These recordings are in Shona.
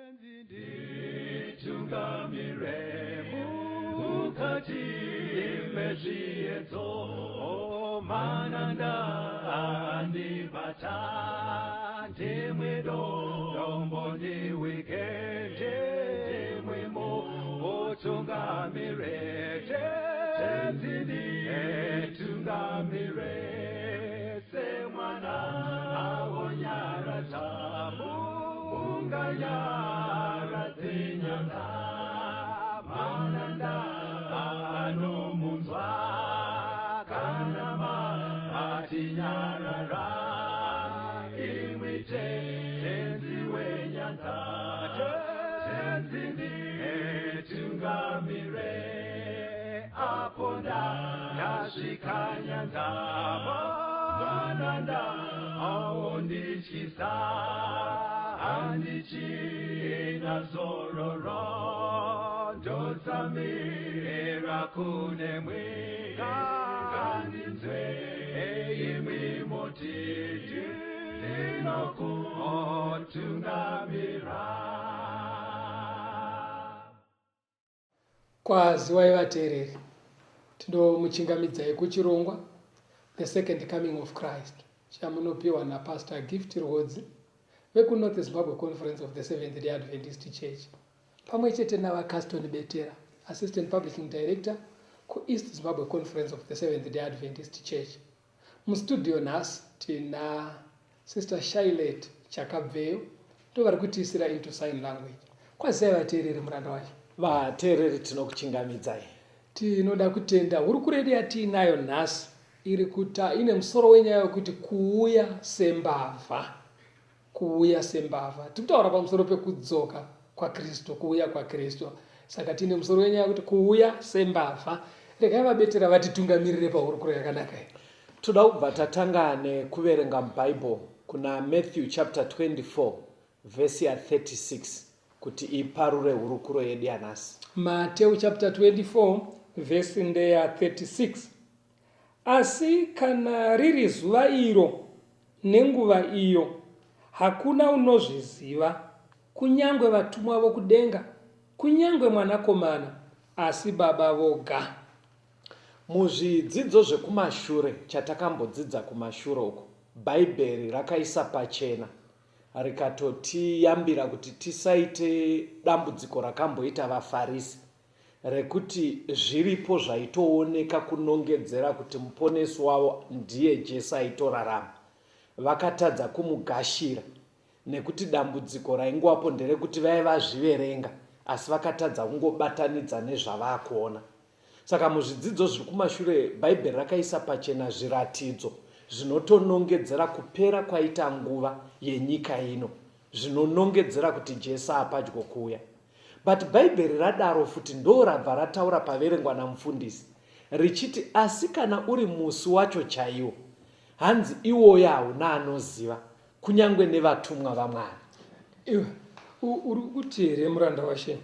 Nditungamire mukati mezviedzo, mananda andibata, ndimwe dombo ndiwike, ndimwe mutungamire, Tenzi nditungamire, semwana awonyaradza munganyaradze nyanga, mananda anomunzwa kana matinyarara, imwi Tenzi wenyanza, Tenzi nditungamire, apo ndasvika nyanza, mananda aondityisa, handichina zororo, ndotsamira kunemwi, ngandinzwe imwi moti ndinokutungamira. Kwaziwai vateereri, tinomuchingamidzai kuchirongwa The Second Coming of Christ chamunopiwa naPastor Gift Rwodzi vekuNorth Zimbabwe Conference of the Seventh Day Adventist Church pamwe chete naVaCaston Betera, Assistant Publishing Director kuEast Zimbabwe Conference of the Seventh Day Adventist Church. Mustudio nhasi tina Sister Shylet Chakabveyo ndovari kutiisira into sign language. Kwazisai vateereri muranda wacho. Vateereri tinokuchingamidzai. Tinoda kutenda hurukuro yedu yatiinayo nhasi iri kuta ine musoro wenyaya wekuti kuuya sembavha. Kuuya sembavha. Tiri kutaura pamusoro pekudzoka kwaKristu, kuuya kwaKristu. Saka tine musoro wenyaya kuti kuuya sembavha. Regai vabetera vatitungamirire pahurukuro yakanaka iyi. Toda kubva tatanga nekuverenga muBible kuna Matthew chapter 24 vhesi ya 36 kuti iparure hurukuro yedu yanhasi. Mateo chapter 24 vhesi ndeya 36. Asi kana riri zuva iro nenguva iyo, hakuna unozviziva, kunyangwe vatumwa vokudenga, kunyangwe Mwanakomana, asi Baba voga. Muzvidzidzo zvekumashure chatakambodzidza kumashure uko, Bhaibheri rakaisa pachena rikatotiyambira kuti tisaite dambudziko rakamboita vaFarisi rekuti zviripo zvaitooneka kunongedzera kuti muponesi wavo ndiye Jesu aitorarama. Vakatadza kumugashira nekuti dambudziko raingovapo nderekuti vaive vazviverenga asi vakatadza kungobatanidza nezvavakuona. Saka muzvidzidzo zviri kumashure Bhaibheri rakaisa pachena zviratidzo zvinotonongedzera kupera kwaita nguva yenyika ino zvinonongedzera kuti Jesu apadyo kuuya. But bhaibheri radaro futi ndorabva rataura paverengwa namufundisi richiti asi kana uri musi wacho chaiwo hanzi iwoyo hauna anoziva kunyange nevatumwa vaMwari. Iwe uri kuti here muranda washe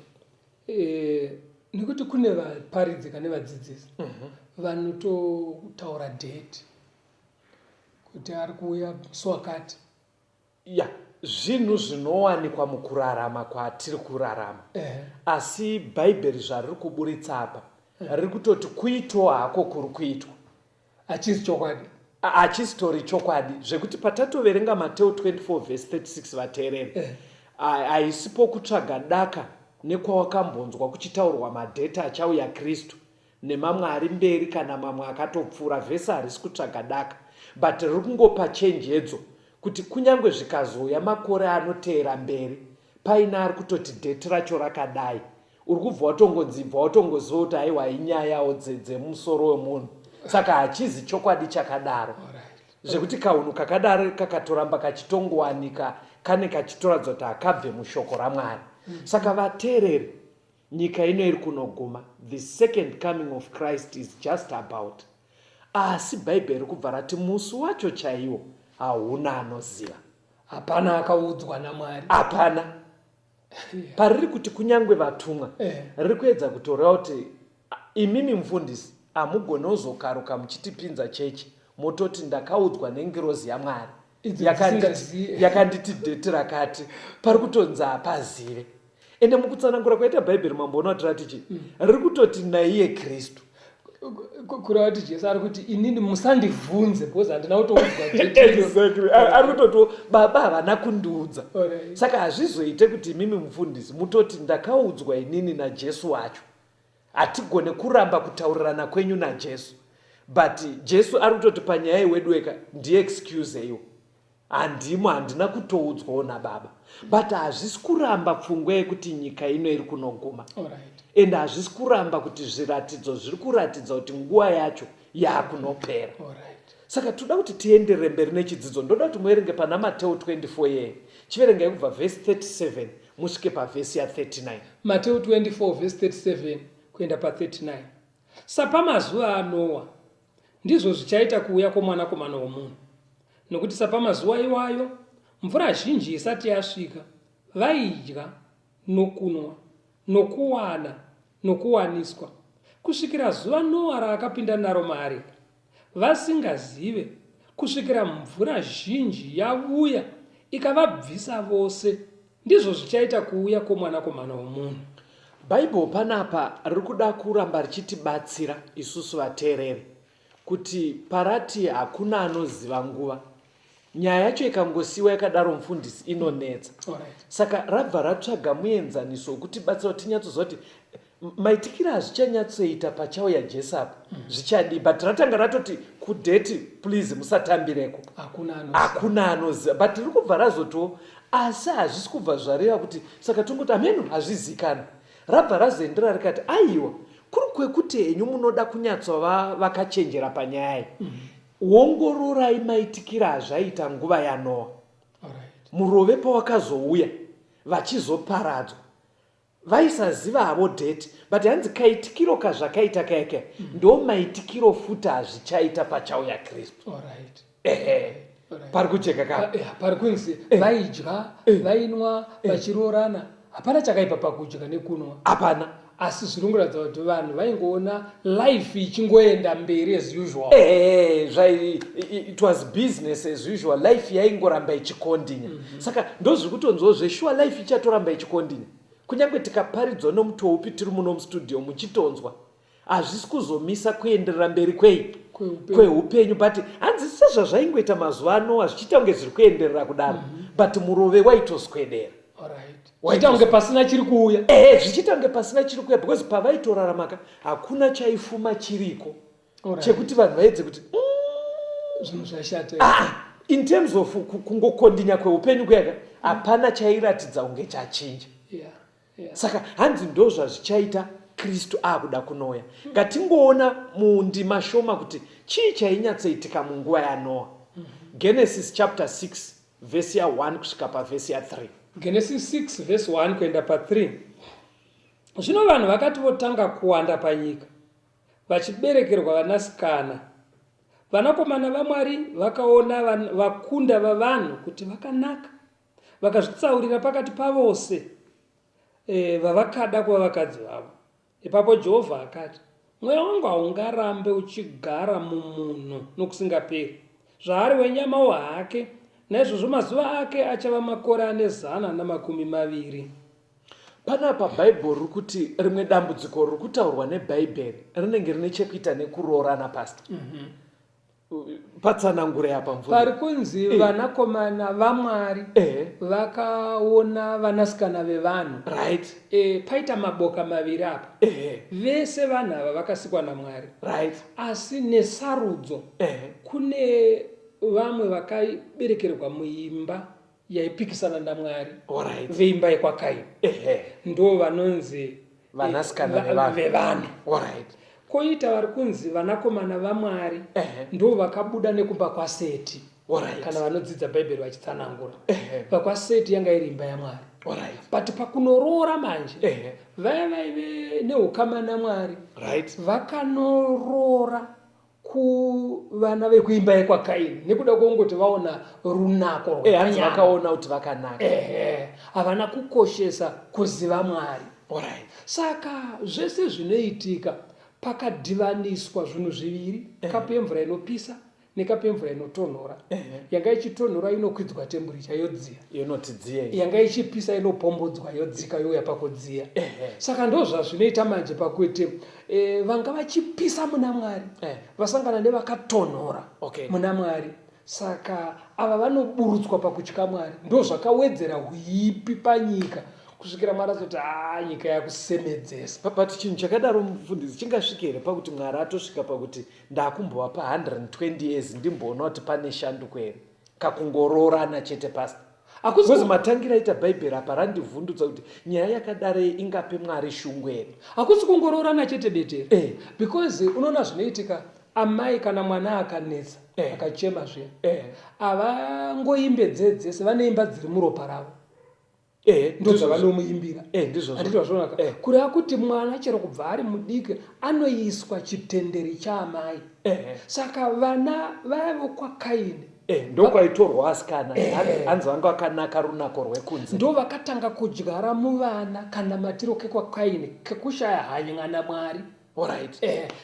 e, nekuti kune vaparidzi kane vadzidzisi vanototaura date kuti ari kuuya musi wakati. Ya, zvinhu zvinowanikwa mukurarama kwatiri kurarama eh. Asi bhaibheri zvariri kuburitsa apa eh, riri kutoti kuitwa hako kuri kuitwa hachisi chokwadi, hachisitori chokwadi zvekuti patatoverenga Mateo 24 vhesi 36 vateereri eh, haisipo kutsvaga daka nekwawakambonzwa kuchitaurwa madheta achauya Kristu nemamwe ari mberi kana mamwe akatopfuura vhesi harisi kutsvaga daka but riri kungopa chenjedzo kuti kunyange zvikazouya makore anoteera mberi paine ari kutoti date racho rakadai uri kubva watongonzi ibva watongoziva kuti aiwa inyayawo dzemusoro wemunhu saka hachizi chokwadi chakadaro zvekuti kahunhu kakadaro kakatoramba kachitongowanika kane kachitoratidza kuti hakabve mushoko ramwari saka vateereri Nyika ino iri kunoguma. The second coming of Christ is just about. Asi Bhaibheri riri kubva rati musi wacho chaiwo hauna anoziva. Hapana akaudzwa naMwari. Hapana. Pariri kuti kunyange vatumwa eh. Riri kuedza kutoreva kuti imimi mufundisi hamugoni ozokaruka muchitipinza chechi mototi ndakaudzwa nengirozi yaMwari. Yakanditi dheti rakati pari kutonzi hapazive. Ende mukutsanangura kwaita Bhaibheri mamboona kuti rati chii? Riri kutoti naiye Kristu. Kureva kuti Jesu ari kuti inini musandivhunze because handina kutoudzwa. Exactly. Ari kutotiwo baba havana kundiudza. Saka hazvizoite kuti imimi mufundisi mutoti ndakaudzwa inini naJesu wacho. Hatigone kuramba kutaurirana kwenyu naJesu. But Jesu ari kutoti panyaya yeweduweka ndiexcuseiwo. Handimo, handina kutoudzwawo nababa. But hazvisi kuramba pfungwa yekuti nyika ino iri kunoguma. And hazvisi kuramba kuti zviratidzo zviri kuratidza kuti nguva yacho yakunopera. Saka toda kuti tienderere mberi nechidzidzo. Ndoda kuti muverenge pana Mateo 24 yeye. Chiverengai kubva vhesi 37 musvike pavhesi ya 39. Mateo 24 vhesi 37 kuenda pa 39. Sapamazuva aNoa, ndizvo zvichaita kuuya kwoMwanakomana womunhu. Nokuti sapamazuva iwayo, mvura zhinji isati yasvika, vaidya nokunwa, nokuwana, nokuwaniswa, kusvikira zuva Noa raakapinda naro muareka, vasingazive, kusvikira mvura zhinji yavuya ikavabvisa vose, ndizvo zvichaita kuuya kwoMwanakomana womunhu. Bible panapa riri kuda kuramba richitibatsira isusu vateereri kuti parati hakuna anoziva nguva. Nyaya yacho ikangosiiwa yakadaro mufundisi inonetsa. Saka rabva ratsvaga muenzaniso wekutibatsira kuti tinyatsoziva kuti maitikiro azvichanyatsoita pachauya Jesu apa zvichadii. But ratanga ratoti kudheti please musatambireko. Hakuna anoziva. But riri kubva razotiwo asi hazvisi kubva zvareva kuti saka tongoti ameno hazvizikanwi. Rabva razoendera rikati aiwa kuri kwekuti henyu munoda kunyatsova vakachenjera panyaya iyi. Wongororai maitikiro azvaita nguva yaNoa. Murove pawakazouya vachizoparadzwa. Vaisaziva havo date but hanzi kaitikiro kazvakaita kaya kaya ndo maitikiro futi azvichaita pachauya Kristu. Ehe. Pari kujeka ka? Pari kunzi vaidya, vainwa, vachiroorana. Hapana chakaipa pakudya nekunwa. Hapana. Asi zviri kuratidza kuti vanhu vaingoona life ichingoenda mberi as usual. Ehe, zvai it was business as usual. Life yaingoramba ichikondinya. Saka ndozviri kutonzwawo zveshuwa life ichatoramba ichikondinya. Kunyange tikaparidzwa nomutoo upi tiri muno mustudio muchitonzwa, hazvisi kuzomisa kuenderera mberi kwei? Kweupenyu. But hanzi sezvazvaingoita mazuva aNoa zvichiita kunge zviri kuenderera kudaro, but murove waitoswedera. Zvichiita kunge pasina chiri kuuya. Ehe, zvichiita kunge pasina chiri kuuya because pavaitorarama ka hakuna chaifuma chiriko chekuti vanhu vaedze kuti zvinhu zvashata. In terms of kungokondinya kweupenyu kuyaka hapana chairatidza kunge chachinja. Saka hanzi ndozvazvichaita Kristu akuda kunouya. Ngatingoona mundima shoma kuti chii chainyatsoitika munguva yaNoa. Genesis chapter 6 vhesi ya 1 kusvika pavhesi ya 3. Genesis 6 vhesi 1 kuenda pa 3. Zvino vanhu vakati votanga kuwanda panyika, vachiberekerwa vanasikana, vanakomana vaMwari vakaona vakunda vavanhu kuti vakanaka, vakazvitsaurira pakati pavose vavakada kuva vakadzi vavo. Ipapo Jehovha akati, Mweya wangu haungarambe uchigara mumunhu nokusingaperi, zvaari wenyamawo hake, naizvozvo mazuva ake achava makore ane 120. Panapa Bhaibheri riri kuti rimwe dambudziko riri kutaurwa neBhaibheri rinenge rine chekuita nekuroorana, Pastor. Patsanangure apa mvura. Pari kunzi vanakomana vaMwari vakaona vanasikana vevanhu. Paita maboka maviri apa. Vese vanhu ava vakasikwa naMwari. Asi nesarudzo kune vamwe vakaberekerwa muimba yaipikisana naMwari veimba yekwaKaini. Ndo vanonzi vanasikana vevanhu. Koita vari kunzi vanakomana vaMwari ndo vakabuda nekumba kwaSeti. Kana vanodzidza Bhaibheri vachitsanangura. VakwaSeti yanga iri imba yaMwari. But pakunoroora manje vaya vaive neukama naMwari vakanoroora kuvana vekuimba yekwaKaini nekuda kwekungoti vaona runako rwepanyama. Vakaona kuti vakanaka. Havana kukoshesa kuziva Mwari. Saka zvese zvinoitika pakadhivaniswa zvinhu zviviri, kapu yemvura inopisa Nekapu yemvura inotonhora. Yanga ichitonhora inokwidzwa temperature yodziya. Inoti dziye. Yanga ichipisa inopombodzwa yodzika youya pakudziya. Saka ndozvazvinoita manje pakuti vanga vachipisa muna Mwari vasangana nevakatonhora muna Mwari. Saka ava vanoburutswa pakutya Mwari. Ndozvakawedzera huipi panyika kusvikira Mwari azoti haa nyika yakusemedzesa. But chinhu chakadaro mufundisi chingasvike here pakuti Mwari atosvika pakuti ndakumbovapa 120 years ndimboona kuti pane shanduko here? Kakungoroorana chete pastor. Because matangira aita bhaibheri apa randivhundutsa kuti nyaya yakadare ingape Mwari shungu here? Hakusi kungoroorana chete betera. Because unoona zvinoitika amai kana mwana akanetsa akachema zviya havangoimbe dzedzese, vanoimba dziri muropa ravo. Ndozvavanomuimbira. Handiti vazvionaka? Kureva kuti mwana chero kubva ari mudiki anoiswa chitenderi chaamai. Saka vana vaya vokwaKaini Ndokwaitorwa vasikana. Hanzi vanga vakanaka runako rwekunze. Ndo vakatanga kudyara muvana kanamatiro kekwaKaini kekushaya hanya naMwari.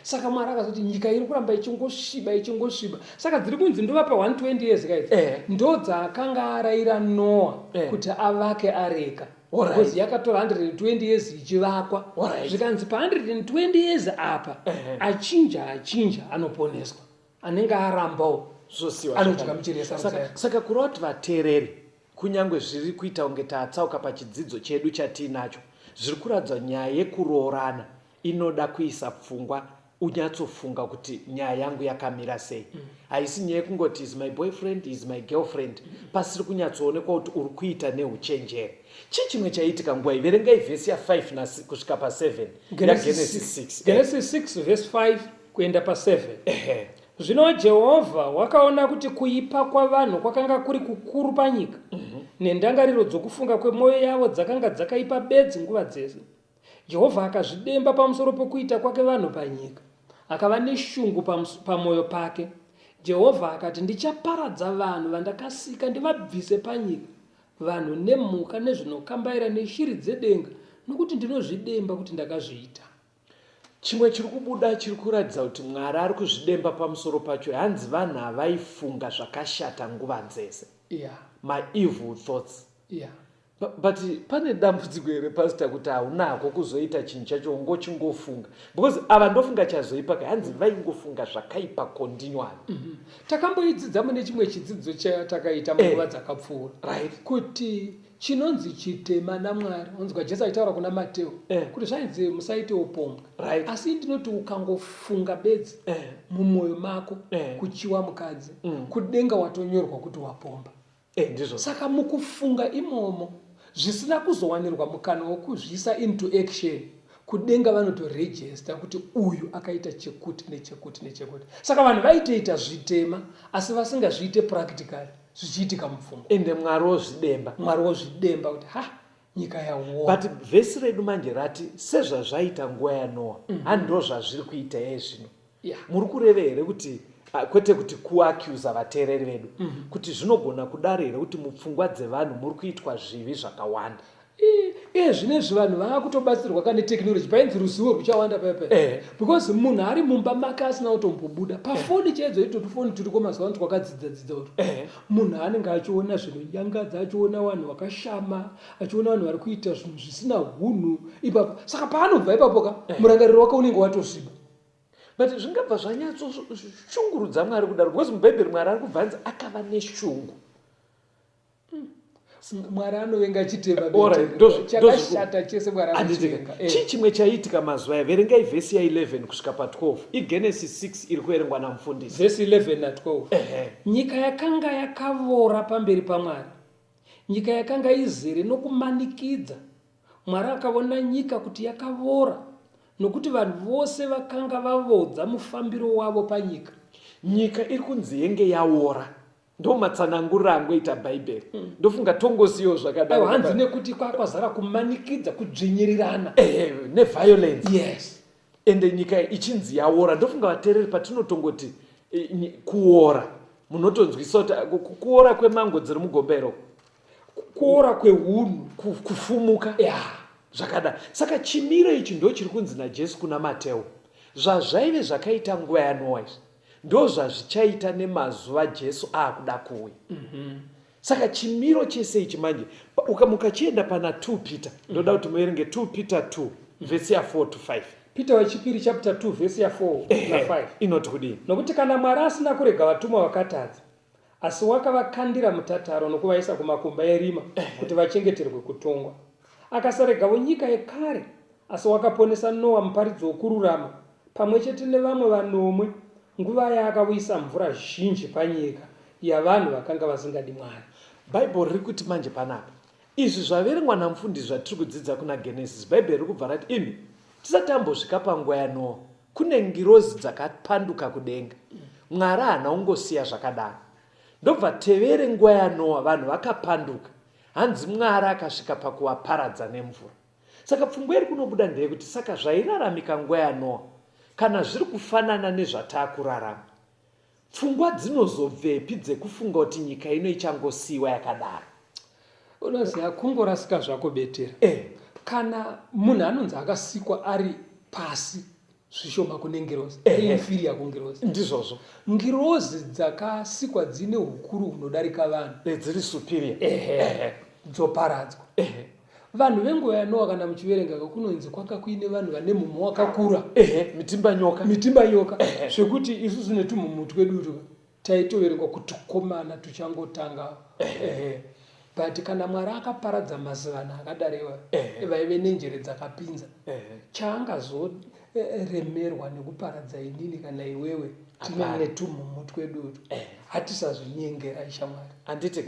Saka Mwari akazoti nyika iri kuramba ichingosviba ichingosviba. Saka dziri kunzi ndovapa 120 years kaidzi. Ndo dzaakanga araira Noah kuti avake areka. Because yakatora 120 years ichivakwa. Zvikanzi pa 120 years apa achinja achinja anoponeswa. Anenge arambawo Zvosiwa anodya zvakanaka. michero yesarudzo Saka, yake. saka kureva kuti vateereri kunyange zviri kuita kunge tatsauka pachidzidzo chedu chatiinacho, zviri kuratidza nyaya yekuroorana inoda kuisa pfungwa unyatsofunga kuti nyaya yangu yakamira sei. Haisi nyaya yekungoti is my boyfriend, is my girlfriend, pasiri kunyatsoonekwa kuti uri kuita neuchenjeri. Chii chimwe chaiitika nguva iyi? Verengai vhesi ya5 kusvika pa7 yaGenesis 6. Genesis 6 vhesi 5 kuenda pa7. Zvino Jehovha wakaona kuti kuipa kwavanhu kwakanga kuri kukuru panyika, nendangariro dzokufunga kwemwoyo yavo dzakanga dzakaipa bedzi nguva dzese. Jehovha akazvidemba pamusoro pokuita kwake vanhu panyika, akava neshungu pamwoyo pake. Jehovha akati, Ndichaparadza vanhu vandakasika ndivabvise panyika, vanhu nemhuka nezvinokambaira neshiri dzedenga, nokuti ndinozvidemba kuti ndakazviita. Chimwe chiri kubuda chiri kuratidza kuti Mwari ari kuzvidemba pamusoro pacho hanzi vanhu havaifunga zvakashata nguva dzese. Maevil thoughts. But pane dambudziko here pastor kuti haunako kuzoita chinhu chacho ungochingofunga because ava ndofunga chazoipa ka hanzi vaingofunga zvakaipa continually. Takamboidzidza mune chimwe chidzidzo chatakaita munguva dzakapfuura. Kuti chinonzi chitema naMwari. Unzwa Jesu achitaura kuna Mateo kuti zvainzi musaite upombwe. Asi ndinoti ukangofunga bedzi mumwoyo mako kuchiwa mukadzi, kudenga watonyorwa kuti wapomba. Ndizvo. Saka mukufunga imomo zvisina kuzowanirwa mukana wokuzviisa into action, kudenga vanotoregister kuti uyu akaita chekuti nechekuti nechekuti. Saka vanhu vaitoita zvitema asi vasingazviite practically zvichiitika mupfungwa. Ende Mwari wozvidemba. Mwari wozvidemba kuti ha nyika yaora. But vhesi redu manje rati sezvazvaita nguva yaNoa, ha ndozvazviri kuita iye zvino. Muri kureva here kuti kwete kuti kuaccusa vateereri vedu, kuti zvinogona kudaro here kuti mupfungwa dzevanhu muri kuitwa zvivi zvakawanda? Iye zvinezvi vanhu vakutobatsirwa ka netechnology, painzi ruzivo rwuchawanda paya paya. Because munhu ari mumba make asina kutombobuda pafoni chaidzo, ito tufoni turiko mazuva ano twakadzidza dzidza utwo. Munhu anenge achiona zvinonyangadza, achiona vanhu vakashama, achiona vanhu vari kuita zvinhu zvisina hunhu ipapo. Saka paanobva ipapo ka, murangariro wake unenge watosviba. But zvingabva zvanyatsoshungurudza Mwari kudaro, because muBhaibheri Mwari ari kubva anzi akava neshungu. Mwari anovenga chitema, Alright, chakashata chese Mwari Handiti anochivenga. Chii chimwe chaiitika mazuva aya? Verengai vhesi ya11 kusvika pa12. IGenesis 6 iri kuverengwa namufundisi. Vhesi 11 na12. Nyika yakanga yakavora pamberi paMwari. Nyika yakanga izere nokumanikidza. Mwari akavona nyika kuti yakavora, nokuti vanhu vose vakanga vavodza mufambiro wavo panyika. Nyika iri kunzi yenge yaora. Ndo matsananguriro angoita Bhaibheri. Ndofunga tongosiyo zvakadaro. Aiwa, hanzi nekuti kwakwazara kumanikidza, kudzvinyirirana. Neviolence. Yes. Ende nyika ichinzi yaora. Ndofunga vateereri patinotongoti kuora, munotonzwisa kuti kuora kwemango dziri mugombero. Kuora kwehunhu. Kufumuka. Zvakadaro. Saka chimiro ichi ndo chiri kunzi naJesu kuna Mateo. Zvazvaive zvakaita nguva yaNoa izvi. Ndozvazvichaita nemazuva Jesu aakuda kuuya. Saka chimiro chese ichi manje mukachienda pana 2 Peter, ndoda kuti muverenge 2 Peter 2 vhesi ya 4 to 5. Peter wechipiri chapter 2 vhesi ya 4 na 5 inoti kudini? Nokuti kana Mwari asina kurega vatumwa vakatadza, asi wakavakandira mutataro nokuvaisa kumakomba erima kuti vachengeterwe kutongwa. Akasaregavo nyika yekare, asi wakaponesa Noa muparidzi wokururama, pamwe chete nevamwe vanomwe, nguva yaakauyisa mvura zhinji panyika yavanhu vakanga vasingadi Mwari. Bhaibheri riri kuti manje panapa, izvi zvaverengwa namufundisi zvatiri kudzidza kuna Genesis, Bhaibheri riri kubva rati, imi, tisati tambosvika panguva yaNoa, kune ngirozi dzakapanduka kudenga. Mwari haana kungosiya zvakadaro. Ndobva tevere nguva yaNoa, vanhu vakapanduka. Hanzi Mwari akasvika pakuvaparadza nemvura. Saka pfungwa iri kunobuda ndeyekuti saka zvairaramika nguva yaNoa kana zviri kufanana nezvataakurarama, pfungwa dzinozobvepi dzekufunga kuti nyika ino ichangosiiwa yakadaro? Unoziva, kungorasika zvako betera. Eh. Kana munhu anonzi akasikwa ari pasi zvishoma kune ngirozi, Ehe. inferior kungirozi. Ndizvozvo. Ngirozi dzakasikwa dzine hukuru hunodarika vanhu. Eh, dziri superior. Ehe. Dzoparadzwa. Ehe. Vanhu venguva yaNoa kana muchiverenga kunonzi kwanga kuine vanhu vane mumhu wakakura. Ehe, mitimba nyoka. Mitimba nyoka. Zvekuti isusu netumhumhu twedu utwu taitoverengwa kuti komana tuchangotanga. Ehe. But kana Mwari akaparadza mazivana akadaro iwayo vaive nenjere dzakapinza. Chaangazoremerwa nekuparadza inini kana iwewe tine netumhumhu twedu utwu. Hatisazvinyengera shamwari. Handiti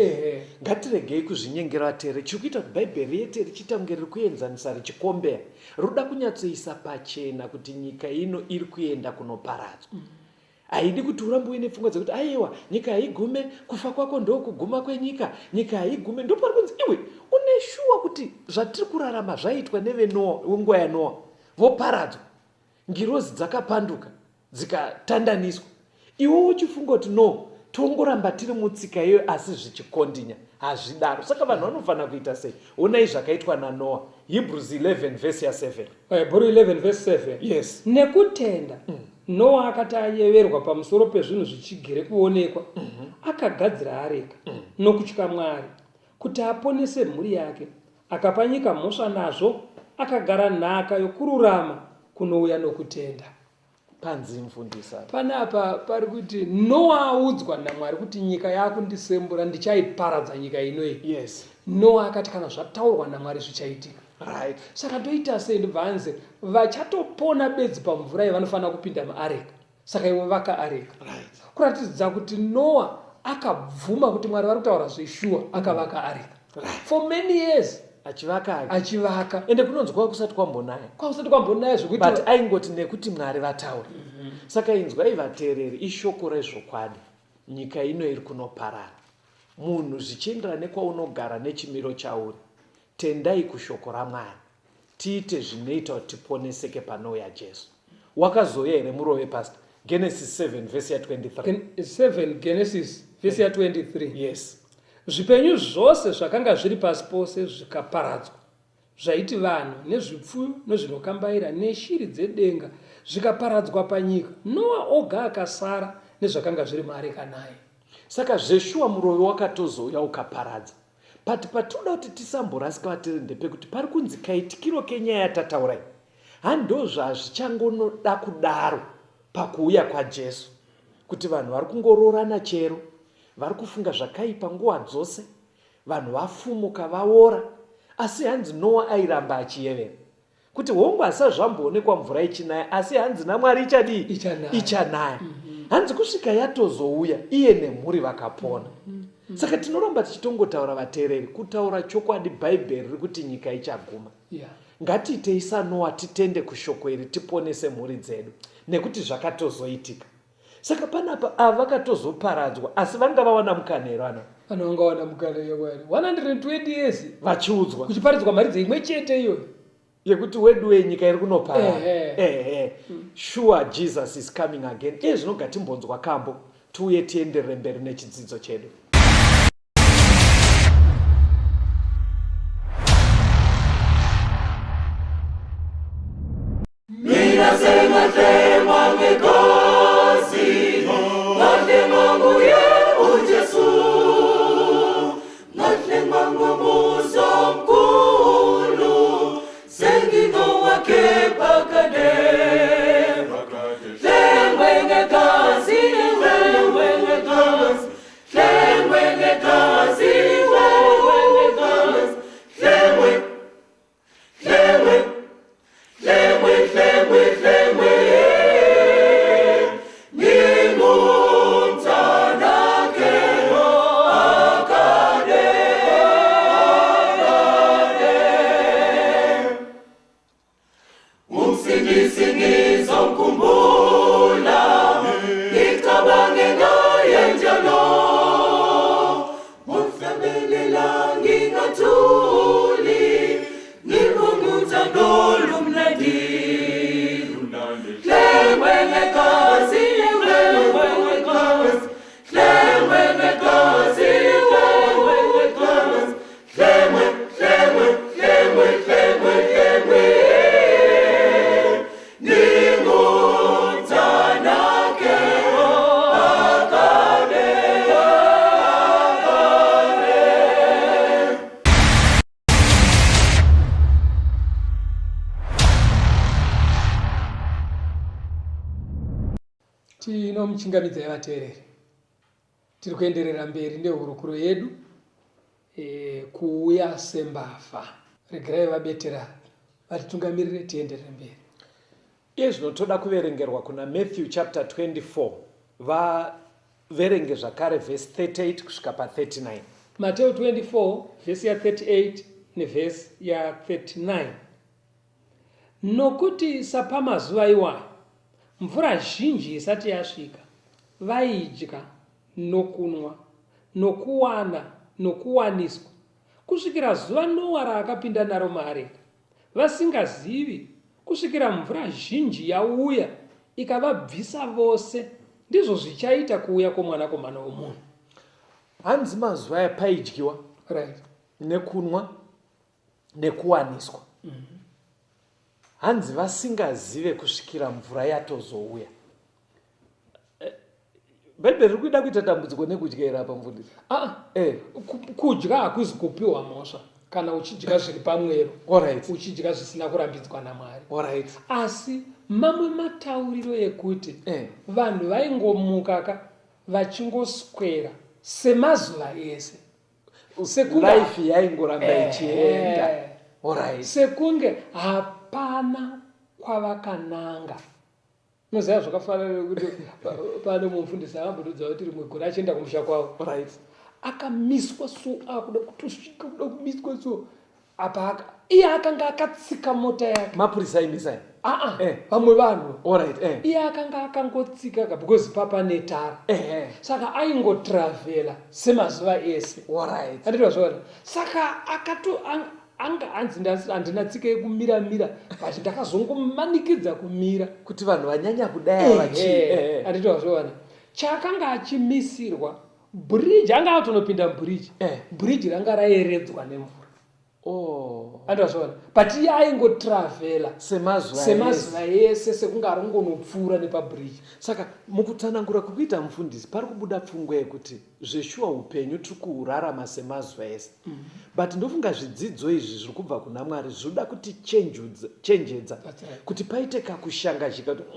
ngatiregei kuzvinyengera vateereri. Chiri kuita kuti Bhaibheri riite richiita kunge riri kuenzanisa richikombeya, roda kunyatsoisa pachena kuti nyika ino iri kuenda kunoparadzwa. Haidi kuti urambe uine pfungwa dzekuti aiwa nyika haigume, kufa kwako ndokuguma kwenyika, nyika haigume. Ndopari kunzi iwe une shuwa kuti zvatiri kurarama zvaiitwa nevenoa wenguva yaNoa voparadzwa, ngirozi dzakapanduka dzikatandaniswa iwe uchifunga kuti no tongoramba tiri mutsika iyoyo asi zvichikondinya hazvidaro saka vanhu vanofanira kuita sei onai zvakaitwa nanoa Hebrews 11 vhesi ya7 Hebrew 11 vhesi 7 yes nekutenda Noa akati ayeverwa pamusoro pezvinhu zvichigere kuonekwa akagadzira areka nokutya Mwari kuti aponese mhuri yake akapa nyika mhosva nazvo akagara nhaka yokururama kunouya nokutenda. Panzi mfundisi apa. Panapa pari kuti Noa audzwa naMwari kuti nyika yakundisembura ndichaiparadza nyika inoyi. Yes. Noa akati kana zvataurwa naMwari zvichaitika. Right. Saka toita sei ndobva anzi vachatopona bedzi pamvura iyi vanofanira kupinda muareka. Saka iwe vaka areka. Right. Kuratidza kuti Noa akabvuma kuti Mwari vari kutaura zveshuwa akavaka areka. Right. For many years Achivaka ake. Achivaka. Ende kunonzi kwava kusati kwambonaya. Kwava kusati kwambonaya zvekuti But aingoti nekuti Mwari vataura. Saka inzwai vateereri ishoko rezvokwadi. Nyika ino iri kunoparara. Munhu zvichienderana nekwaunogara nechimiro chauri. Tendai kushoko raMwari. Tiite zvinoita kuti tiponeseke panouya Jesu. Wakazouya here murove pastor? Genesis 7 verse ya 23. 7 Genesis verse ya 23. Yes. Zvipenyu zvose zvakanga zviri pasi pose zvikaparadzwa, zvaiti vanhu nezvipfuyo nezvinokambaira neshiri dzedenga zvikaparadzwa panyika. Noa oga akasara nezvakanga zviri muareka naye. Saka zveshuwa murovi wakatozouya ukaparadza. But patinoda kuti tisamborasika vateereri ndepekuti pari kunzi kaitikiro kenyaya yatataura iyi handozvazvichangonoda kudaro pakuuya kwaJesu kuti vanhu vari kungoroorana chero vari kufunga zvakaipa nguva dzose vanhu vafumuka vaora asi hanzi Noa airamba achiyevera kuti hongu hasa zvamboonekwa mvura ichinaya asi hanzi naMwari ichadii Ichanaya. ichanaya hanzi kusvika yatozouya iye nemhuri vakapona saka tinoramba tichitongotaura vateereri kutaura chokwadi bhaibheri riri kuti nyika ichaguma Yeah. ngatiitei saNoa titende kushoko iri tiponese mhuri dzedu nekuti zvakatozoitika saka panapa ava vakatozoparadzwa asi vanga vawana mukana here vana Vanhu vanga vawana mukana yakwari 120 years vachiudzwa kuchiparidzwa mharidzo imwe chete iyoyo yekuti weduwe nyika iri kunoparara Ehe. ehe sure Jesus is coming again iye zvino gatimbonzwa kambo tiuye tienderere mberi nechidzidzo chedu. Mina sengahlengwa ngegazi. Tinomuchingamidzai vateereri. Tiri kuenderera mberi nehurukuro yedu e, kuuya sembavha. Regerai vabetera vatitungamirire tienderere mberi. Iye zvino toda kuverengerwa kuna Matthew chapter 24 vaverenge zvakare vhesi 38 kusvika pa 39. Mateo 24 vhesi ya 38 nevhesi ya 39. Nokuti sapamazuva iwayo, mvura zhinji isati yasvika, vaidya, nokunwa, nokuwana, nokuwaniswa, kusvikira zuva Noa raakapinda naro muareka, vasingazivi, kusvikira mvura zhinji yauya ikavabvisa vose, ndizvo zvichaita kuuya kwoMwanakomana womunhu. Hanzi mazuva aya paidyiwa right. nekunwa nekuwaniswa mm -hmm. Hanzi vasingazive kusvikira mvura yatozouya. Eh, bhaibheri riri kuida kuita dambudziko nekudya here apa mufundisi? Ah, eh. Kudya hakuzi kupiwa mhosva kana uchidya zviri pamwero. Alright. Uchidya zvisina kurambidzwa naMwari. Alright. Asi mamwe matauriro ekuti eh. Vanhu vaingomuka ka vachingoswera semazuva ese. Sekunge life yaingoramba ichienda. Alright. Sekunge hapana kwavakananga. Unoziva zvakafanana nekuti pane mufundisi akambotodza kuti rimwe gore achienda kumusha kwavo. Right. Akamiswa so akuda kutosvika kuda kumiswa so apa iye akanga akatsika mota yake. Mapurisa aimisa. Aa eh. Vamwe vanhu. Alright, eh. Iye akanga akangotsika ka because papa netara. Eh, eh. Saka aingotravhela semazuva ese. Alright. Anditwa zvaona. Saka akato anga hanzi handina tsika yekumira mira but ndakazongomanikidza kumira. Kuti vanhu vanyanya kudaya vachi. Eh, anditwa zvaona. Chaakanga achimisirwa bridge anga atonopinda mubridge. Eh. Bridge ranga raeredzwa nemvura. Oh. Andazviona. But iye aingotravhela semazuva semazuva ese sekunge ari kungonopfuura nepabridge. Saka mukutsanangura kukuita mufundisi pari kubuda pfungwa yekuti zveshuwa upenyu tiri kuurarama semazuva ese. Mm -hmm. But ndofunga zvidzidzo izvi zviri kubva kuna Mwari zvinoda kuti chenjedza right. Kuti paite kakushangazhika kuti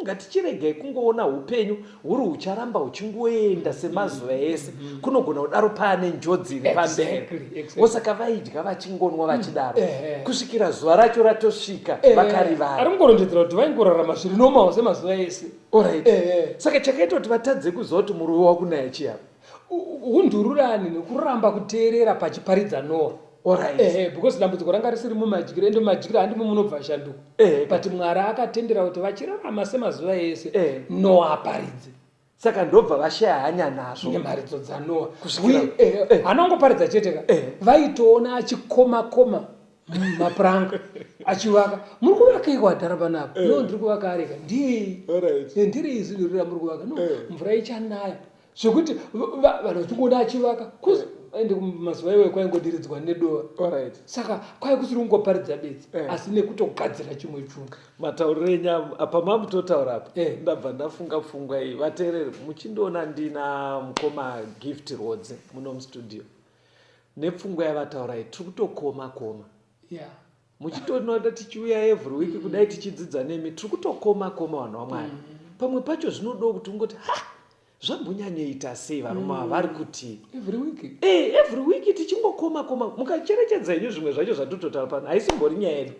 ngatichiregai kungoona upenyu huri hucharamba huchingoenda semazuva ese mm -hmm. Kunogona kudaro paane njodzi iri pamberi. Exactly. Osaka vaidya vachingonwa vachidaro mm. eh. Kusvikira zuva racho ratosvika eh. Vakarivara. Ari kungorondedzera kuti vaingorarama zviri normal semazuva ese. Alright. Eh. Saka chakaita kuti vatadze kuziva kuti muruve wakunaya chiyapa hundururani nekuramba kuteerera pachiparidza Noa. Alright. Ehe, because dambudziko ranga risiri mumadyiro ende mumadyiro handimo munobva shanduko. Ehe. But Mwari akatendera kuti vachirarama semazuva ese eh. Noa aparidze. Saka ndobva vashaya hanya nazvo. Nemharidzo dzaNoa. Kusvikira eh, eh. Haana kungoparidza chete ka. Eh. Vaitoona achikoma koma mapuranga achivaka. Muri kuvaka iko adhara panapa? Eh. No, ndiri kuvaka areka. Ndii. Alright. Eh, ndiri izvi ndiri ramuri kuvaka. No, eh. Mvura ichanaya. Zvekuti vanhu vachingoona achivaka ende mazuva iwayo kwaingodiridzwa nedova. Alright. Saka kwai kusiri kungoparidza bedzi eh. Asi nekutogadzira chimwe chunhu. Matauriro enyu apa mamutotaura apa eh. Ndabva ndafunga pfungwa iyi vateereri muchindiona ndina mukoma Gift Rwodzi muno mustudio nepfungwa yavataura iyi tiri kutokoma koma yeah. Muchitonoda tichiuya every week kudai tichidzidza nemi, tiri kutokoma koma vanhu vaMwari. Pamwe pacho zvinodawo kuti ungoti ha zvambonyanyoita sei varume ava vari kuti every week. Eh, every week tichingokoma koma. Mukacherechedza henyu zvimwe zvacho zvatototaura pano, haisimbori nyaya yedu.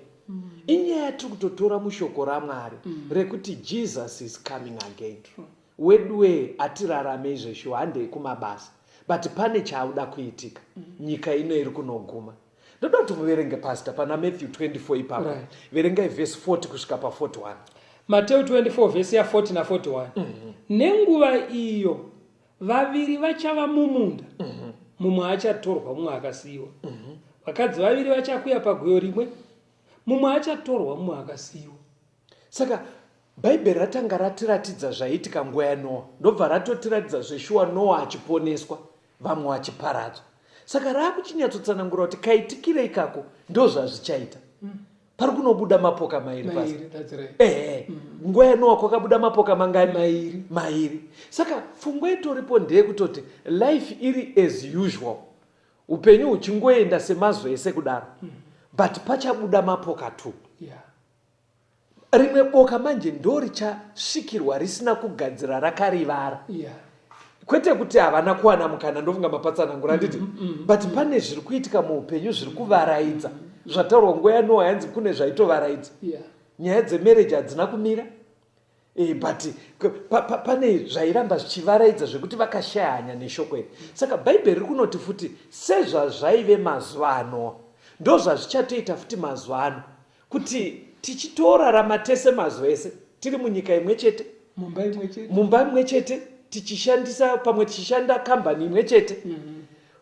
Inyaya yatiri kutotora mushoko raMwari rekuti Jesus is coming again. Weduwee hatirarame izveshuwa handei kumabasa but pane chauda kuitika. Nyika ino iri kunoguma. Ndoda kuti muverenge pastor pana Matthew 24 ipapo. Verengai verse 40 kusvika pa 41. Mateo 24 vhesi ya 40 na 41. Nenguva iyo vaviri vachava mumunda, mumwe achatorwa mumwe akasiyiwa. Vakadzi vaviri vachakuya paguyo rimwe, mumwe achatorwa mumwe akasiyiwa. Saka Bhaibheri ratanga ratiratidza zvaiitika nguva yaNoa, ndobva ratotiratidza zveshuwa Noa achiponeswa, vamwe vachiparadzwa. Saka raakuchinyatsotsanangura kuti kaitikire ikako ndozvazvichaita. Pari kunobuda mapoka mairi pasi. Mairi, that's right. Ehe, nguva yaNoa kwakabuda mapoka mangani? Mairi. Mairi. Saka pfungwa itoripo ndeyekutoti life iri as usual. Upenyu huchingoenda semazuva ese kudaro. But pachabuda mapoka 2. Rimwe boka manje ndorichasvikirwa risina kugadzira rakarivara. Kwete kuti havana kuwana mukana, ndofunga mapatsanangura handiti? But pane zviri kuitika muupenyu zviri kuvaraidza. Zvataurwa nguva yaNoa yanzi kune zvaitovaraidza. Nyaya dzemarriage hadzina kumira. But pane zvairamba zvichivaraidza zvekuti vakashaya hanya neshoko iri. Saka Bhaibheri riri kunoti futi sezvazvaive mazuva aNoa ndozvazvichatoita futi mazuva ano, kuti tichitorarama tese mazuva ese tiri munyika imwe chete, mumba imwe chete, mumba imwe chete, tichishandisa pamwe tichishanda kambani imwe chete.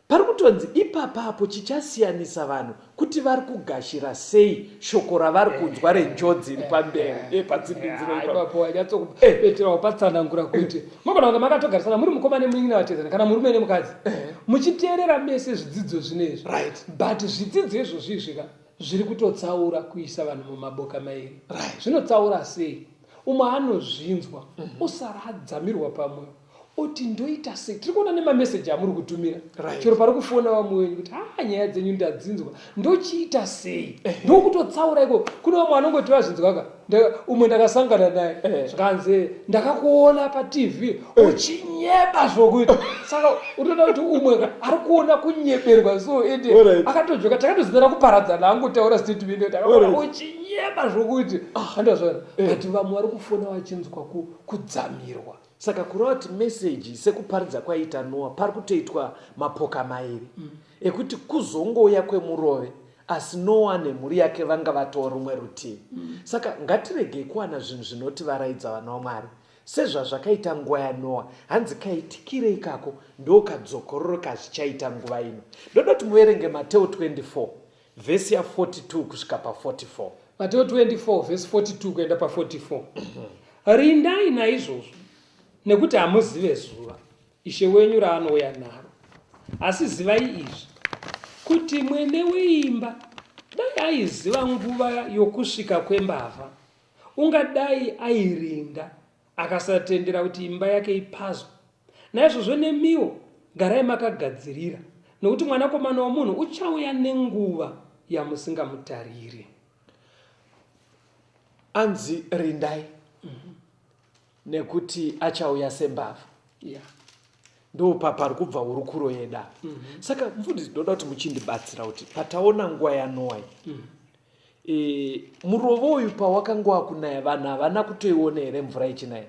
Pari kutonzi ipapapo chichasiyanisa vanhu kuti vari kugashira sei shoko ravari kunzwa renjodzi iri pamberi patsimbidziro ipapo. Ipapo wanyatsokubetera wapatsanangura kuti mogona kunge makatogarisana muri mukoma nemunin'ina vatezana kana murume nemukadzi muchiteerera mese zvidzidzo zvinezvi. But zvidzidzo izvozvi izvi ka zviri kutotsaura kuisa vanhu mumaboka mairi. Zvinotsaura sei? Umwe anozvinzwa osara adzamirwa pamwoyo oti ndoita sei? Tiri kuona nemameseji amuri kutumira. Chero pari kufona vamwe wenyu kuti haa nyaya dzenyu ndadzinzwa, ndochiita sei? Ndokutotsaura iko. Kune vamwe vanongoti vazvinzwa ka, umwe ndakasangana naye zvikanzi ndakakuona paTV uchinyeba zvokuti. Saka unoona kuti umwe ka ari kuona kunyeberwa so ende akatojoka, takatozivana kuparadzana angotaura statement yekuti akaona uchinyeba zvokuti. Andazviona. But vamwe vari kufona vachinzwa kudzamirwa. Saka kureva kuti message sekuparidza kwaiita Noah pari kutoitwa mapoka mairi ekuti kuzongouya kwemurove asi Noah nemhuri yake vanga vatoo rumwe rutivi. Saka ngatiregei kuwana zvinhu zvinotivaraidza vana vaMwari sezvazvakaita nguva yaNoah. Hanzi kaitikire ikako ndokadzokororo kazvichaita nguva ino. Ndoda kuti muverenge Mateo 24 vhesi ya 42 kusvika pa 44. Mateo 24 vhesi 42 kuenda pa 44. Rindai naizvozvo, nekuti hamuzive zuva Ishe wenyu raanouya naro. Asi zivai izvi, kuti mwene weimba dai aiziva nguva yokusvika kwembavha, ungadai airinda, akasatendera kuti imba yake ipazwe. Naizvozvo nemiwo garai makagadzirira, nokuti Mwanakomana woMunhu uchauya nenguva yamusingamutariri. Anzi rindai nekuti achauya sembavha. Ndopa pari kubva hurukuro yedu. Saka mufundisi, ndoda kuti muchindibatsira kuti pataona nguva yaNoa iyi, murovo uyu pawakanga wakunaya, vanhu havana kutoiona here mvura ichinaya?